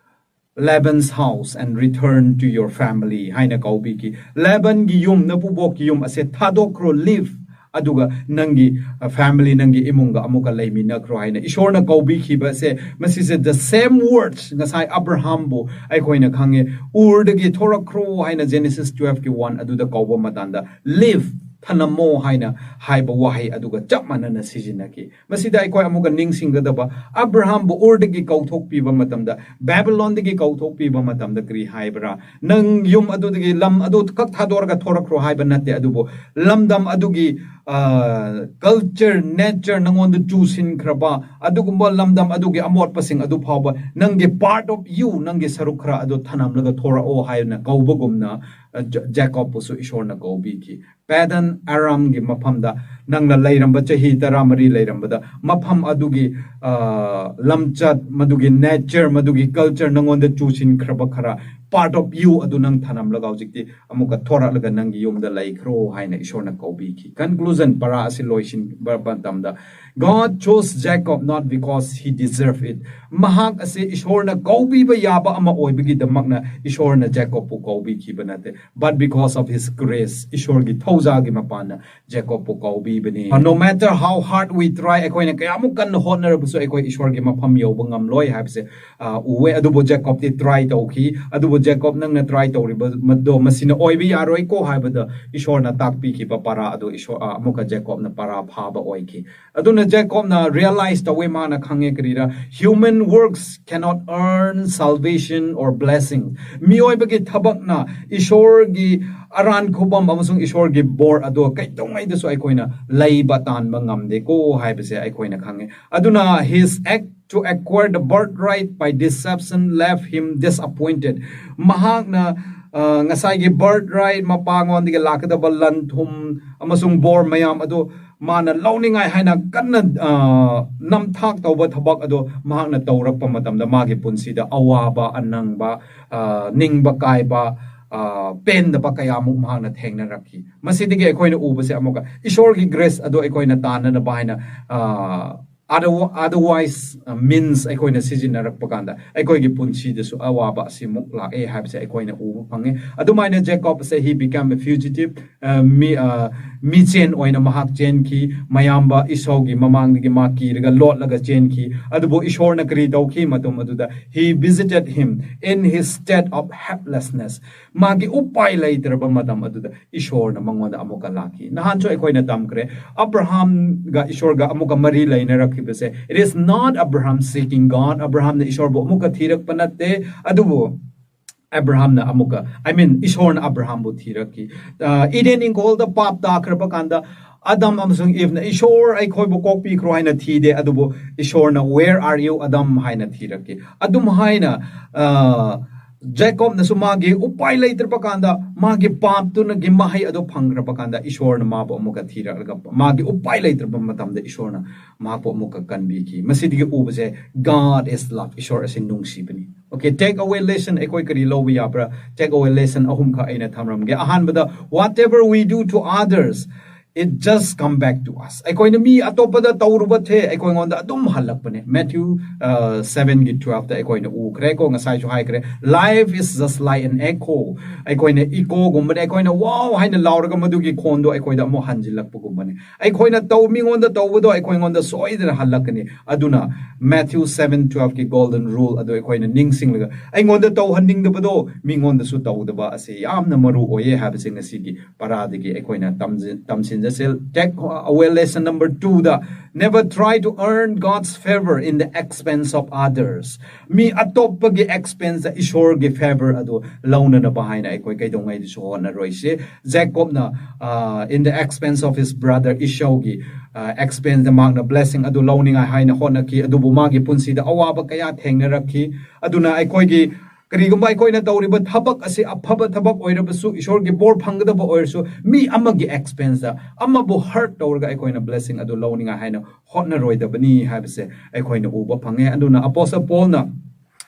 Laban's house and return to your family" ꯍꯥꯏꯅ ꯀꯧꯕꯤꯈꯤ꯫ ꯂꯦꯕꯟꯒꯤ ꯌꯨꯝ, ꯅꯄꯨꯕꯣꯛꯀꯤ ꯌꯨꯝ ꯑꯁꯦ ꯊꯥꯗꯣꯛꯈ꯭ꯔꯣ, leave, ꯑꯗꯨꯒ ꯅꯪꯒꯤ, ꯑ, family, ꯅꯪꯒꯤ ꯏꯃꯨꯡꯒ ꯑꯃꯨꯛꯀ ꯂꯩꯃꯤꯟꯅꯈ꯭ꯔꯣ ꯍꯥꯏꯅ ꯏꯁꯣꯔꯅ ꯀꯧꯕꯤꯈꯤꯕꯁꯦ, ꯃꯁꯤꯁꯦ the same words ꯉꯁꯥꯏ ꯑꯕ꯭ꯔꯍꯥꯝꯕꯨ ꯑꯩꯈꯣꯏꯅ ꯈꯪꯉꯦ, "ꯎꯔꯗꯒꯤ ꯊꯣꯔꯛꯈ꯭ꯔꯣ" ꯍꯥꯏꯅ Genesis twelveꯀꯤ one ꯑꯗꯨꯗ ꯀꯧꯕ ꯃꯇꯝꯗ, "Leave, ꯊꯅꯝꯃꯣ" ꯍꯥꯏꯅ ꯍꯥꯏꯕ ꯋꯥꯍꯩ ꯑꯗꯨꯒ ꯆꯞ ꯃꯥꯟꯅꯅ ꯁꯤꯖꯤꯟꯅꯈꯤ꯫ ꯃꯁꯤꯗ ꯑꯩꯈꯣꯏ ꯑꯃꯨꯛꯀ ꯅꯤꯡꯁꯤꯡꯒꯗꯕ, ꯑꯕ꯭ꯔꯍꯥꯝꯕꯨ ꯎꯔꯗꯒꯤ ꯀꯧꯊꯣꯛꯄꯤꯕ ꯃꯇꯝꯗ, ꯕꯦꯕꯤꯂꯣꯟꯗꯒꯤ ꯀꯧꯊꯣꯛꯄꯤꯕ ꯃꯇꯝꯗ ꯀꯔꯤ ꯍꯥꯏꯕ꯭ꯔꯥ? "ꯅꯪ ꯌꯨꯝ ꯑꯗꯨꯗꯒꯤ, ꯂꯝ ꯑꯗꯨ ꯈꯛ ꯊꯥꯗꯣꯔꯒ ꯊꯣꯔꯛꯈ꯭ꯔꯣ" ꯍꯥꯏꯕ ꯅꯠꯇꯦ, ꯑꯗꯨꯕꯨ ꯂꯝꯗꯝ ꯑꯗꯨꯒꯤ culture, nature, ꯅꯪꯉꯣꯟꯗ ꯆꯨꯁꯤꯟꯈ꯭ꯔꯕ ꯑꯗꯨꯒꯨꯝꯕ ꯂꯝꯗꯝ ꯑꯗꯨꯒꯤ ꯑꯃꯣꯠꯄꯁꯤꯡ ꯑꯗꯨ ꯐꯥꯎꯕ ꯅꯪꯒꯤ part of you, ꯅꯪꯒꯤ ꯁꯔꯨꯛ ꯈꯔ ꯑꯗꯨ ꯊꯅꯝꯂꯒ ꯊꯣꯔꯛꯑꯣ ꯍꯥꯏꯅ ꯀꯧꯕꯒꯨꯝꯅ, ꯑ, ꯖ-, ꯖꯦꯀꯣꯕꯄꯨꯁꯨ ꯏꯁꯣꯔꯅ ꯀꯧꯕꯤꯈꯤ꯫ ꯄꯦꯗꯟ ꯑꯔꯥꯝꯒꯤ ꯃꯐꯝꯗ ꯅꯪꯅ ꯂꯩꯔꯝꯕ, ꯆꯍꯤ ꯇꯔꯥꯃꯔꯤ ꯂꯩꯔꯝꯕꯗ, ꯃꯐꯝ ꯑꯗꯨꯒꯤ, ꯑ, ꯂꯝꯆꯠ, ꯃꯗꯨꯒꯤ nature, ꯃꯗꯨꯒꯤ culture, ꯅꯪꯉꯣꯟꯗ ꯆꯨꯁꯤꯟꯈ꯭ꯔꯕ ꯈꯔ part of you ꯑꯗꯨ ꯅꯪ ꯊꯅꯝꯂꯒ ꯍꯧꯖꯤꯛꯇꯤ ꯑꯃꯨꯛꯀ ꯊꯣꯔꯛꯂꯒ ꯅꯪꯒꯤ ꯌꯨꯝꯗ ꯂꯩꯈ꯭ꯔꯣ ꯍꯥꯏꯅ ꯏꯁꯣꯔꯅ ꯀꯧꯕꯤꯈꯤ꯫ Conclusion, ꯄꯔꯥ ꯑꯁꯤ ꯂꯣꯏꯁꯤꯟꯕ ꯃꯇꯝꯗ, God chose Jacob not because he deserved it. ꯃꯍꯥꯛ ꯑꯁꯤ ꯏꯁꯣꯔꯅ ꯀꯧꯕꯤꯕ ꯌꯥꯕ ꯑꯃ ꯑꯣꯏꯕꯒꯤꯗꯃꯛꯅ ꯏꯁꯣꯔꯅ ꯖꯦꯀꯣꯕꯄꯨ ꯀꯧꯕꯤꯈꯤꯕ ꯅꯠꯇꯦ, but because of his grace, ꯏꯁꯣꯔꯒꯤ ꯊꯧꯖꯥꯜꯒꯤ ꯃꯄꯥꯟꯅ ꯖꯦꯀꯣꯕꯄꯨ ꯀꯧꯕꯤꯕꯅꯤ꯫ No matter how hard we try, ꯑꯩꯈꯣꯏꯅ ꯀꯌꯥꯃꯨꯛ ꯀꯟꯅ ꯍꯣꯠꯅꯔꯕꯁꯨ ꯑꯩꯈꯣꯏ ꯏꯁꯣꯔꯒꯤ ꯃꯐꯝ ꯌꯧꯕ ꯉꯝꯂꯣꯏ ꯍꯥꯏꯕꯁꯦ, ꯑ, ꯎꯋꯦ꯫ ꯑꯗꯨꯕꯨ ꯖꯦꯀꯣꯕꯇꯤ try ꯇꯧꯈꯤ꯫ ꯑꯗꯨꯕꯨ ꯖꯦꯀꯣꯕ, ꯅꯪꯅ try ꯇꯧꯔꯤꯕ ꯃꯗꯣ ꯃꯁꯤꯅ ꯑꯣꯏꯕ ꯌꯥꯔꯣꯏꯀꯣ ꯍꯥꯏꯕꯗ ꯏꯁꯣꯔꯅ ꯇꯥꯛꯄꯤꯈꯤꯕ ꯄꯔꯥ ꯑꯗꯨ ꯏꯁꯣꯔ, ꯑ, ꯑꯃꯨꯛꯀ ꯖꯦꯀꯣꯕꯅ ꯄꯔꯥ ꯐꯥꯕ ꯑꯣꯏꯈꯤ꯫ ꯑꯗꯨꯅ ꯖꯦꯀꯣꯕꯅ realize ꯇꯧꯋꯦ, ꯃꯥꯅ ꯈꯪꯉꯦ ꯀꯔꯤꯔ, human works cannot earn salvation or blessing. ꯃꯤꯑꯣꯏꯕꯒꯤ ꯊꯕꯛꯅ ꯏꯁꯣꯔꯒꯤ ꯑꯔꯥꯟ ꯈꯨꯕꯝ ꯑꯃꯁꯨꯡ ꯏꯁꯣꯔꯒꯤ ꯕꯣꯔ ꯑꯗꯣ ꯀꯩꯗꯧꯉꯩꯗꯁꯨ ꯑꯩꯈꯣꯏꯅ ꯂꯩꯕ ꯇꯥꯟꯕ ꯉꯝꯗꯦꯀꯣ ꯍꯥꯏꯕꯁꯦ ꯑꯩꯈꯣꯏꯅ ꯈꯪꯉꯦ꯫ ꯑꯗꯨꯅ his act to acquire the birthright by deception left him disappointed. ꯃꯍꯥꯛꯅ, ꯑ, ꯉꯁꯥꯏꯒꯤ birthright, ꯃꯄꯥꯉꯣꯟꯗꯒꯤ ꯂꯥꯛꯀꯗꯕ ꯂꯟ ꯊꯨꯝ ꯑꯃꯁꯨꯡ ꯕꯣꯔ ꯃꯌꯥꯝ ꯑꯗꯨ ꯃꯥꯅ ꯂꯧꯅꯤꯡꯉꯥꯏ ꯍꯥꯏꯅ ꯀꯟꯅ, ꯑ, ꯅꯝꯊꯥꯛ ꯇꯧꯕ ꯊꯕꯛ ꯑꯗꯨ ꯃꯍꯥꯛꯅ ꯇꯧꯔꯛꯄ ꯃꯇꯝꯗ ꯃꯥꯒꯤ ꯄꯨꯟꯁꯤꯗ ꯑꯋꯥꯕ, ꯑꯅꯪꯕ, ꯑ, ꯅꯤꯡꯕ ꯀꯥꯏꯕ, ꯑ, ꯄꯦꯟꯗꯕ ꯀꯌꯥꯃꯨꯛ ꯃꯍꯥꯛꯅ ꯊꯦꯡꯅꯔꯛꯈꯤ꯫ ꯃꯁꯤꯗꯒꯤ ꯑꯩꯈꯣꯏꯅ ꯎꯕꯁꯦ ꯑꯃꯨꯛꯀ ꯏꯁꯣꯔꯒꯤ grace ꯑꯗꯨ ꯑꯩꯈꯣꯏꯅ ꯇꯥꯟꯅꯅꯕ ꯍꯥꯏꯅ, ꯑ, other-, otherwise, ꯑ, means ꯑꯩꯈꯣꯏꯅ ꯁꯤꯖꯤꯟꯅꯔꯛꯄ ꯀꯥꯟꯗ ꯑꯩꯈꯣꯏꯒꯤ ꯄꯨꯟꯁꯤꯗꯁꯨ ꯑꯋꯥꯕ ꯑꯁꯤꯃꯨꯛ ꯂꯥꯛꯑꯦ ꯍꯥꯏꯕꯁꯦ ꯑꯩꯈꯣꯏꯅ ꯎꯕ ꯐꯪꯉꯦ꯫ ꯑꯗꯨꯃꯥꯏꯅ ꯖꯦꯀꯣꯕ ꯑꯁꯦ he became a fugitive, ꯑ, ꯃꯤ-, ꯑ, ꯃꯤꯆꯦꯟ ꯑꯣꯏꯅ ꯃꯍꯥꯛ ꯆꯦꯟꯈꯤ꯫ ꯃꯌꯥꯝꯕ ꯏꯁꯧꯒꯤ ꯃꯃꯥꯡꯗꯒꯤ ꯃꯥ ꯀꯤꯔꯒ ꯂꯣꯠꯂꯒ ꯆꯦꯟꯈꯤ꯫ ꯑꯗꯨꯕꯨ ꯏꯁꯣꯔꯅ ꯀꯔꯤ ꯇꯧꯈꯤ? ꯃꯇꯝ ꯑꯗꯨꯗ he visited him in his state of helplessness. ꯃꯥꯒꯤ ꯎꯄꯥꯏ ꯂꯩꯇ꯭ꯔꯕ ꯃꯇꯝ ꯑꯗꯨꯗ ꯏꯁꯣꯔꯅ ꯃꯉꯣꯟꯗ ꯑꯃꯨꯛꯀ ꯂꯥꯛꯈꯤ꯫ ꯅꯍꯥꯟꯁꯨ ꯑꯩꯈꯣꯏꯅ ꯇꯝꯈ꯭ꯔꯦ, ꯑꯕ꯭ꯔꯍꯥꯝꯒ ꯏꯁꯣꯔꯒ ꯑꯃꯨꯛꯀ ꯃꯔꯤ ꯂꯩꯅꯔꯛꯈꯤꯕꯁꯦ, it is not Abraham seeking God, ꯑꯕ꯭ꯔꯍꯥꯝꯅ ꯏꯁꯣꯔꯕꯨ ꯑꯃꯨꯛꯀ ꯊꯤꯔꯛꯄ ꯅꯠꯇꯦ, ꯑꯗꯨꯕꯨ ꯑꯕ꯭ꯔꯍꯥꯝꯅ ꯑꯃꯨꯛꯀ, I mean, ꯏꯁꯣꯔꯅ ꯑꯕ꯭ꯔꯍꯥꯝꯕꯨ ꯊꯤꯔꯛꯈꯤ꯫ ꯑ, ꯏꯗꯦꯟ ꯏꯪꯈꯣꯜꯗ ꯄꯥꯞ ꯇꯥꯈ꯭ꯔꯕ ꯀꯥꯟꯗ ꯑꯗꯝ ꯑꯃꯁꯨꯡ ꯏꯚꯅ ꯏꯁꯣꯔ ꯑꯩꯈꯣꯏꯕꯨ ꯀꯣꯛꯄꯤꯈ꯭ꯔꯣ ꯍꯥꯏꯅ ꯊꯤꯗꯦ, ꯑꯗꯨꯕꯨ ꯏꯁꯣꯔꯅ "Where are you, ꯑꯗꯝ?" ꯍꯥꯏꯅ ꯊꯤꯔꯛꯈꯤ꯫ ꯑꯗꯨꯝ ꯍꯥꯏꯅ ꯑ, ꯖꯦꯀꯣꯕꯅꯁꯨ ꯃꯥꯒꯤ ꯎꯄꯥꯏ ꯂꯩꯇ꯭ꯔꯕ ꯀꯥꯟꯗ, ꯃꯥꯒꯤ ꯄꯥꯞꯇꯨꯅꯒꯤ ꯃꯍꯩ ꯑꯗꯨ ꯐꯪꯈ꯭ꯔꯕ ꯀꯥꯟꯗ, ꯏꯁꯣꯔꯅ ꯃꯥꯕꯨ ꯑꯃꯨꯛꯀ ꯊꯤꯔꯛꯂꯒ, ꯃꯥꯒꯤ ꯎꯄꯥꯏ ꯂꯩꯇ꯭ꯔꯕ ꯃꯇꯝꯗ ꯏꯁꯣꯔꯅ ꯃꯍꯥꯛꯄꯨ ꯑꯃꯨꯛꯀ ꯀꯟꯕꯤꯈꯤ꯫ ꯃꯁꯤꯗꯒꯤ ꯎꯕꯁꯦ, God is love, ꯏꯁꯣꯔ ꯑꯁꯤ ꯅꯨꯡꯁꯤꯕꯅꯤ꯫ Okay, take away lesson, ꯑꯩꯈꯣꯏ ꯀꯔꯤ ꯂꯧꯕ ꯌꯥꯕ꯭ꯔꯥ? Take away lesson ꯑꯍꯨꯝꯈꯛ ꯑꯩꯅ ꯊꯝꯔꯝꯒꯦ꯫ ꯑꯍꯥꯟꯕꯗ, whatever we do to others, it just come back to us. ꯑꯩꯈꯣꯏꯅ ꯃꯤ ꯑꯇꯣꯞꯄꯗ ꯇꯧꯔꯨꯕ ꯊꯦ ꯑꯩꯈꯣꯏꯉꯣꯟꯗ ꯑꯗꯨꯝ ꯍꯜꯂꯛꯄꯅꯦ꯫ Matthew sevenꯒꯤ twelveꯇ ꯑꯩꯈꯣꯏꯅ ꯎꯈ꯭ꯔꯦ ꯀꯣ, ꯉꯁꯥꯏꯁꯨ ꯍꯥꯏꯈ꯭ꯔꯦ, "Life is just like an echo." ꯑꯩꯈꯣꯏꯅ ꯏꯀꯣꯒꯨꯝꯕꯅꯦ, ꯑꯩꯈꯣꯏꯅ "Wow" ꯍꯥꯏꯅ ꯂꯥꯎꯔꯒ ꯃꯗꯨꯒꯤ ꯈꯣꯟꯗꯣ ꯑꯩꯈꯣꯏꯗ ꯑꯃꯨꯛ ꯍꯟꯖꯤꯜꯂꯛꯄꯒꯨꯝꯕꯅꯦ꯫ ꯑꯩꯈꯣꯏꯅ ꯇꯧ ꯃꯤꯉꯣꯟꯗ ꯇꯧꯕꯗꯣ ꯑꯩꯈꯣꯏꯉꯣꯟꯗ ꯁꯣꯏꯗꯅ ꯍꯜꯂꯛꯀꯅꯤ꯫ ꯑꯗꯨꯅ Matthew seven twelveꯀꯤ golden rule ꯑꯗꯨ ꯑꯩꯈꯣꯏꯅ ꯅꯤꯡꯁꯤꯡꯂꯒ, ꯑꯩꯉꯣꯟꯗ ꯇꯧꯍꯟꯅꯤꯡꯗꯕꯗꯣ ꯃꯤꯉꯣꯟꯗꯁꯨ ꯇꯧꯗꯕ ꯑꯁꯤ ꯌꯥꯝꯅ ꯃꯔꯨ ꯑꯣꯏꯌꯦ ꯍꯥꯏꯕꯁꯦ ꯉꯁꯤꯒꯤ ꯄꯔꯥꯗꯒꯤ ꯑꯩꯈꯣꯏꯅ ꯇꯝꯖ-, ꯇꯝꯁꯤꯟꯖꯁꯦ꯫ Take away lesson number twoꯗ, "Never try to earn God's favor in the expense of others." ꯃꯤ ꯑꯇꯣꯞꯄꯒꯤ expenseꯇ ꯏꯁꯣꯔꯒꯤ favor ꯑꯗꯨ ꯂꯧꯅꯅꯕ ꯍꯥꯏꯅ ꯑꯩꯈꯣꯏ ꯀꯩꯗꯧꯉꯩꯗꯁꯨ ꯍꯣꯠꯅꯔꯣꯏꯁꯦ꯫ ꯖꯦꯀꯣꯕꯅ, ꯑ, in the expense of his brother Esauꯒꯤ, ꯑ, expenseꯇ ꯃꯍꯥꯛꯅ blessing ꯑꯗꯨ ꯂꯧꯅꯤꯡꯉꯥꯏ ꯍꯥꯏꯅ ꯍꯣꯠꯅꯈꯤ, ꯑꯗꯨꯕꯨ ꯃꯥꯒꯤ ꯄꯨꯟꯁꯤꯗ ꯑꯋꯥꯕ ꯀꯌꯥ ꯊꯦꯡꯅꯔꯛꯈꯤ꯫ ꯑꯗꯨꯅ ꯑꯩꯈꯣꯏꯒꯤ, ꯀꯔꯤꯒꯨꯝꯕ ꯑꯩꯈꯣꯏꯅ ꯇꯧꯔꯤꯕ ꯊꯕꯛ ꯑꯁꯤ ꯑꯐꯕ ꯊꯕꯛ ꯑꯣꯏꯔꯕꯁꯨ, ꯏꯁꯣꯔꯒꯤ ꯕꯣꯔ ꯐꯪꯒꯗꯕ ꯑꯣꯏꯔꯁꯨ, ꯃꯤ ꯑꯃꯒꯤ expenseꯇ, ꯑꯃꯕꯨ hurt ꯇꯧꯔꯒ ꯑꯩꯈꯣꯏꯅ blessing ꯑꯗꯨ ꯂꯧꯅꯤꯡꯉꯥꯏ ꯍꯥꯏꯅ ꯍꯣꯠꯅꯔꯣꯏꯗꯕꯅꯤ ꯍꯥꯏꯕꯁꯦ ꯑꯩꯈꯣꯏꯅ ꯎꯕ ꯐꯪꯉꯦ꯫ ꯑꯗꯨꯅ Apostle Paulꯅ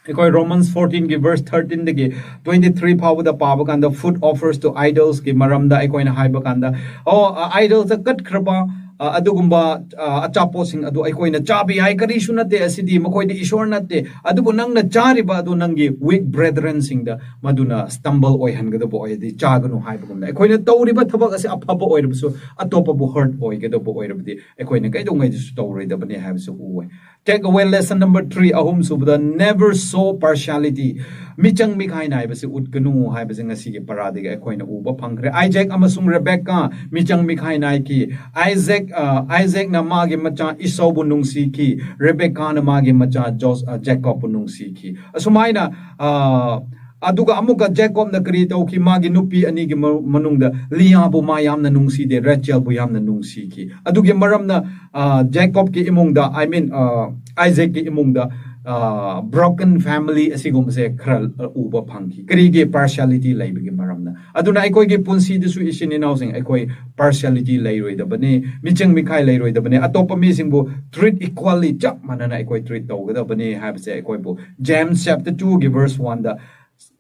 ꯑꯩꯈꯣꯏ Romans fourteenꯒꯤ verse thirteenꯗꯒꯤ twenty-three ꯐꯥꯎꯕꯗ ꯄꯥꯕ ꯀꯥꯟꯗ, food offers to idolsꯀꯤ ꯃꯔꯝꯗ ꯑꯩꯈꯣꯏꯅ ꯍꯥꯏꯕ ꯀꯥꯟꯗ, ꯑꯣ, ꯑ, idolsꯇ ꯀꯠꯈ꯭ꯔꯕ, ꯑ, ꯑꯗꯨꯒꯨꯝꯕ, ꯑ, ꯑꯆꯥꯄꯣꯠꯁꯤꯡ ꯑꯗꯨ ꯑꯩꯈꯣꯏꯅ ꯆꯥꯕ ꯌꯥꯏ, ꯀꯔꯤꯁꯨ ꯅꯠꯇꯦ ꯑꯁꯤꯗꯤ, ꯃꯈꯣꯏꯗꯤ ꯏꯁꯣꯔ ꯅꯠꯇꯦ, ꯑꯗꯨꯕꯨ ꯅꯪꯅ ꯆꯥꯔꯤꯕ ꯑꯗꯨ ꯅꯪꯒꯤ weak brethrenꯁꯤꯡꯗ ꯃꯗꯨꯅ stumble ꯑꯣꯏꯍꯟꯒꯗꯕ ꯑꯣꯏꯔꯗꯤ ꯆꯥꯒꯅꯨ ꯍꯥꯏꯕꯒꯨꯝꯅ, ꯑꯩꯈꯣꯏꯅ ꯇꯧꯔꯤꯕ ꯊꯕꯛ ꯑꯁꯤ ꯑꯐꯕ ꯑꯣꯏꯔꯕꯁꯨ ꯑꯇꯣꯞꯄꯕꯨ hurt ꯑꯣꯏꯒꯗꯕ ꯑꯣꯏꯔꯕꯗꯤ ꯑꯩꯈꯣꯏꯅ ꯀꯩꯗꯧꯉꯩꯗꯁꯨ ꯇꯧꯔꯣꯏꯗꯕꯅꯤ ꯍꯥꯏꯕꯁꯤ ꯎꯋꯦ꯫ Take away lesson number three, ꯑꯍꯨꯝꯁꯨꯕꯗ, never show partiality. ꯃꯤꯆꯪ ꯃꯤꯈꯥꯏ ꯅꯥꯏꯕꯁꯤ ꯎꯠꯀꯅꯨ ꯍꯥꯏꯕꯁꯤ ꯉꯁꯤꯒꯤ ꯄꯔꯥꯗꯒꯤ ꯑꯩꯈꯣꯏꯅ ꯎꯕ ꯐꯪꯈ꯭ꯔꯦ꯫ ꯑꯥꯏꯖꯦꯛ ꯑꯃꯁꯨꯡ ꯔꯦꯕꯦꯀꯥ ꯃꯤꯆꯪ ꯃꯤꯈꯥꯏ ꯅꯥꯏꯈꯤ꯫ ꯑꯥꯏꯖꯦꯛ, ꯑ, ꯑꯥꯏꯖꯦꯛꯅ ꯃꯥꯒꯤ ꯃꯆꯥ ꯏꯁꯧꯕꯨ ꯅꯨꯡꯁꯤꯈꯤ, ꯔꯦꯕꯦꯀꯥꯅ ꯃꯥꯒꯤ ꯃꯆꯥ ꯖꯣꯁ-, ꯑ, ꯖꯦꯀꯣꯕꯄꯨ ꯅꯨꯡꯁꯤꯈꯤ꯫ ꯑꯁꯨꯃꯥꯏꯅ, ꯑ, ꯑꯗꯨꯒ ꯑꯃꯨꯛꯀ ꯖꯦꯀꯣꯕꯅ ꯀꯔꯤ ꯇꯧꯈꯤ? ꯃꯥꯒꯤ ꯅꯨꯄꯤ ꯑꯅꯤꯒꯤ ꯃ- ꯃꯅꯨꯡꯗ ꯂꯤꯌꯥꯕꯨ ꯃꯥ ꯌꯥꯝꯅ ꯅꯨꯡꯁꯤꯗꯦ, ꯔꯦꯆꯦꯜꯕꯨ ꯌꯥꯝꯅ ꯅꯨꯡꯁꯤꯈꯤ꯫ ꯑꯗꯨꯒꯤ ꯃꯔꯝꯅ, ꯑ, ꯖꯦꯀꯣꯕꯀꯤ ꯏꯃꯨꯡꯗ, I mean, ꯑ, ꯑꯥꯏꯖꯦꯛꯀꯤ ꯏꯃꯨꯡꯗ, ꯑ, broken family ꯑꯁꯤꯒꯨꯝꯕꯁꯦ ꯈꯔ, ꯑ, ꯎꯕ ꯐꯪꯈꯤ꯫ ꯀꯔꯤꯒꯤ? Partiality ꯂꯩꯕꯒꯤ ꯃꯔꯝꯅ꯫ ꯑꯗꯨꯅ ꯑꯩꯈꯣꯏꯒꯤ ꯄꯨꯟꯁꯤꯗꯁꯨ, ꯏꯆꯤꯟ ꯏꯅꯥꯎꯁꯤꯡ, ꯑꯩꯈꯣꯏ partiality ꯂꯩꯔꯣꯏꯗꯕꯅꯤ, ꯃꯤꯆꯪ ꯃꯤꯈꯥꯏ ꯂꯩꯔꯣꯏꯗꯕꯅꯤ, ꯑꯇꯣꯞꯄ ꯃꯤꯁꯤꯡꯕꯨ treat equally, ꯆꯞ ꯃꯥꯟꯅꯅ ꯑꯩꯈꯣꯏ treat ꯇꯧꯒꯗꯕꯅꯤ ꯍꯥꯏꯕꯁꯦ ꯑꯩꯈꯣꯏꯕꯨ James chapter two ꯒꯤ verse one ꯗ,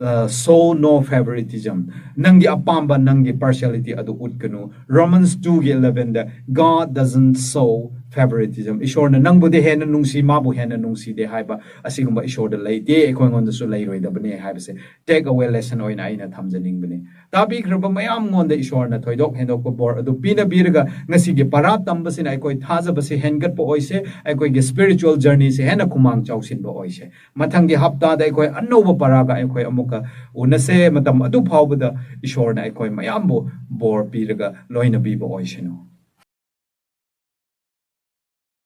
uh, "Show no favoritism." ꯅꯪꯒꯤ ꯑꯄꯥꯝꯕ, ꯅꯪꯒꯤ partiality ꯑꯗꯨ ꯎꯠꯀꯅꯨ꯫ Romans two ꯒꯤ eleven the, "God doesn't show favoritism." ꯏꯁꯣꯔꯅ ꯅꯪꯕꯨꯗꯤ ꯍꯦꯟꯅ ꯅꯨꯡꯁꯤ, ꯃꯥꯕꯨ ꯍꯦꯟꯅ ꯅꯨꯡꯁꯤꯗꯦ ꯍꯥꯏꯕ ꯑꯁꯤꯒꯨꯝꯕ ꯏꯁꯣꯔꯗ ꯂꯩꯇꯦ, ꯑꯩꯈꯣꯏꯉꯣꯟꯗꯁꯨ ꯂꯩꯔꯣꯏꯗꯕꯅꯦ ꯍꯥꯏꯕꯁꯦ take away lesson ꯑꯣꯏꯅ ꯑꯩꯅ ꯊꯝꯖꯅꯤꯡꯕꯅꯦ꯫ ꯇꯥꯕꯤꯈ꯭ꯔꯕ ꯃꯌꯥꯝꯉꯣꯟꯗ ꯏꯁꯣꯔꯅ ꯊꯣꯏꯗꯣꯛ ꯍꯦꯟꯗꯣꯛꯄ ꯕꯣꯔ ꯑꯗꯨ ꯄꯤꯅꯕꯤꯔꯒ, ꯉꯁꯤꯒꯤ ꯄꯔꯥ ꯇꯝꯕꯁꯤꯅ ꯑꯩꯈꯣꯏ ꯊꯥꯖꯕꯁꯦ ꯍꯦꯟꯒꯠꯄ ꯑꯣꯏꯁꯦ, ꯑꯩꯈꯣꯏꯒꯤ spiritual journey ꯁꯦ ꯍꯦꯟꯅ ꯈꯨꯃꯥꯡ ꯆꯥꯎꯁꯤꯟꯕ ꯑꯣꯏꯁꯦ꯫ ꯃꯊꯪꯒꯤ ꯍꯞꯇꯥꯗ ꯑꯩꯈꯣꯏ ꯑꯅꯧꯕ ꯄꯔꯥꯒ ꯑꯩꯈꯣꯏ ꯑꯃꯨꯛꯀ ꯎꯅꯁꯦ꯫ ꯃꯇꯝ ꯑꯗꯨ ꯐꯥꯎꯕꯗ ꯏꯁꯣꯔꯅ ꯑꯩꯈꯣꯏ ꯃꯌꯥꯝꯕꯨ ꯕꯣꯔ ꯄꯤꯔꯒ ꯂꯣꯏꯅꯕꯤꯕ ꯑꯣꯏꯁꯅꯨ꯫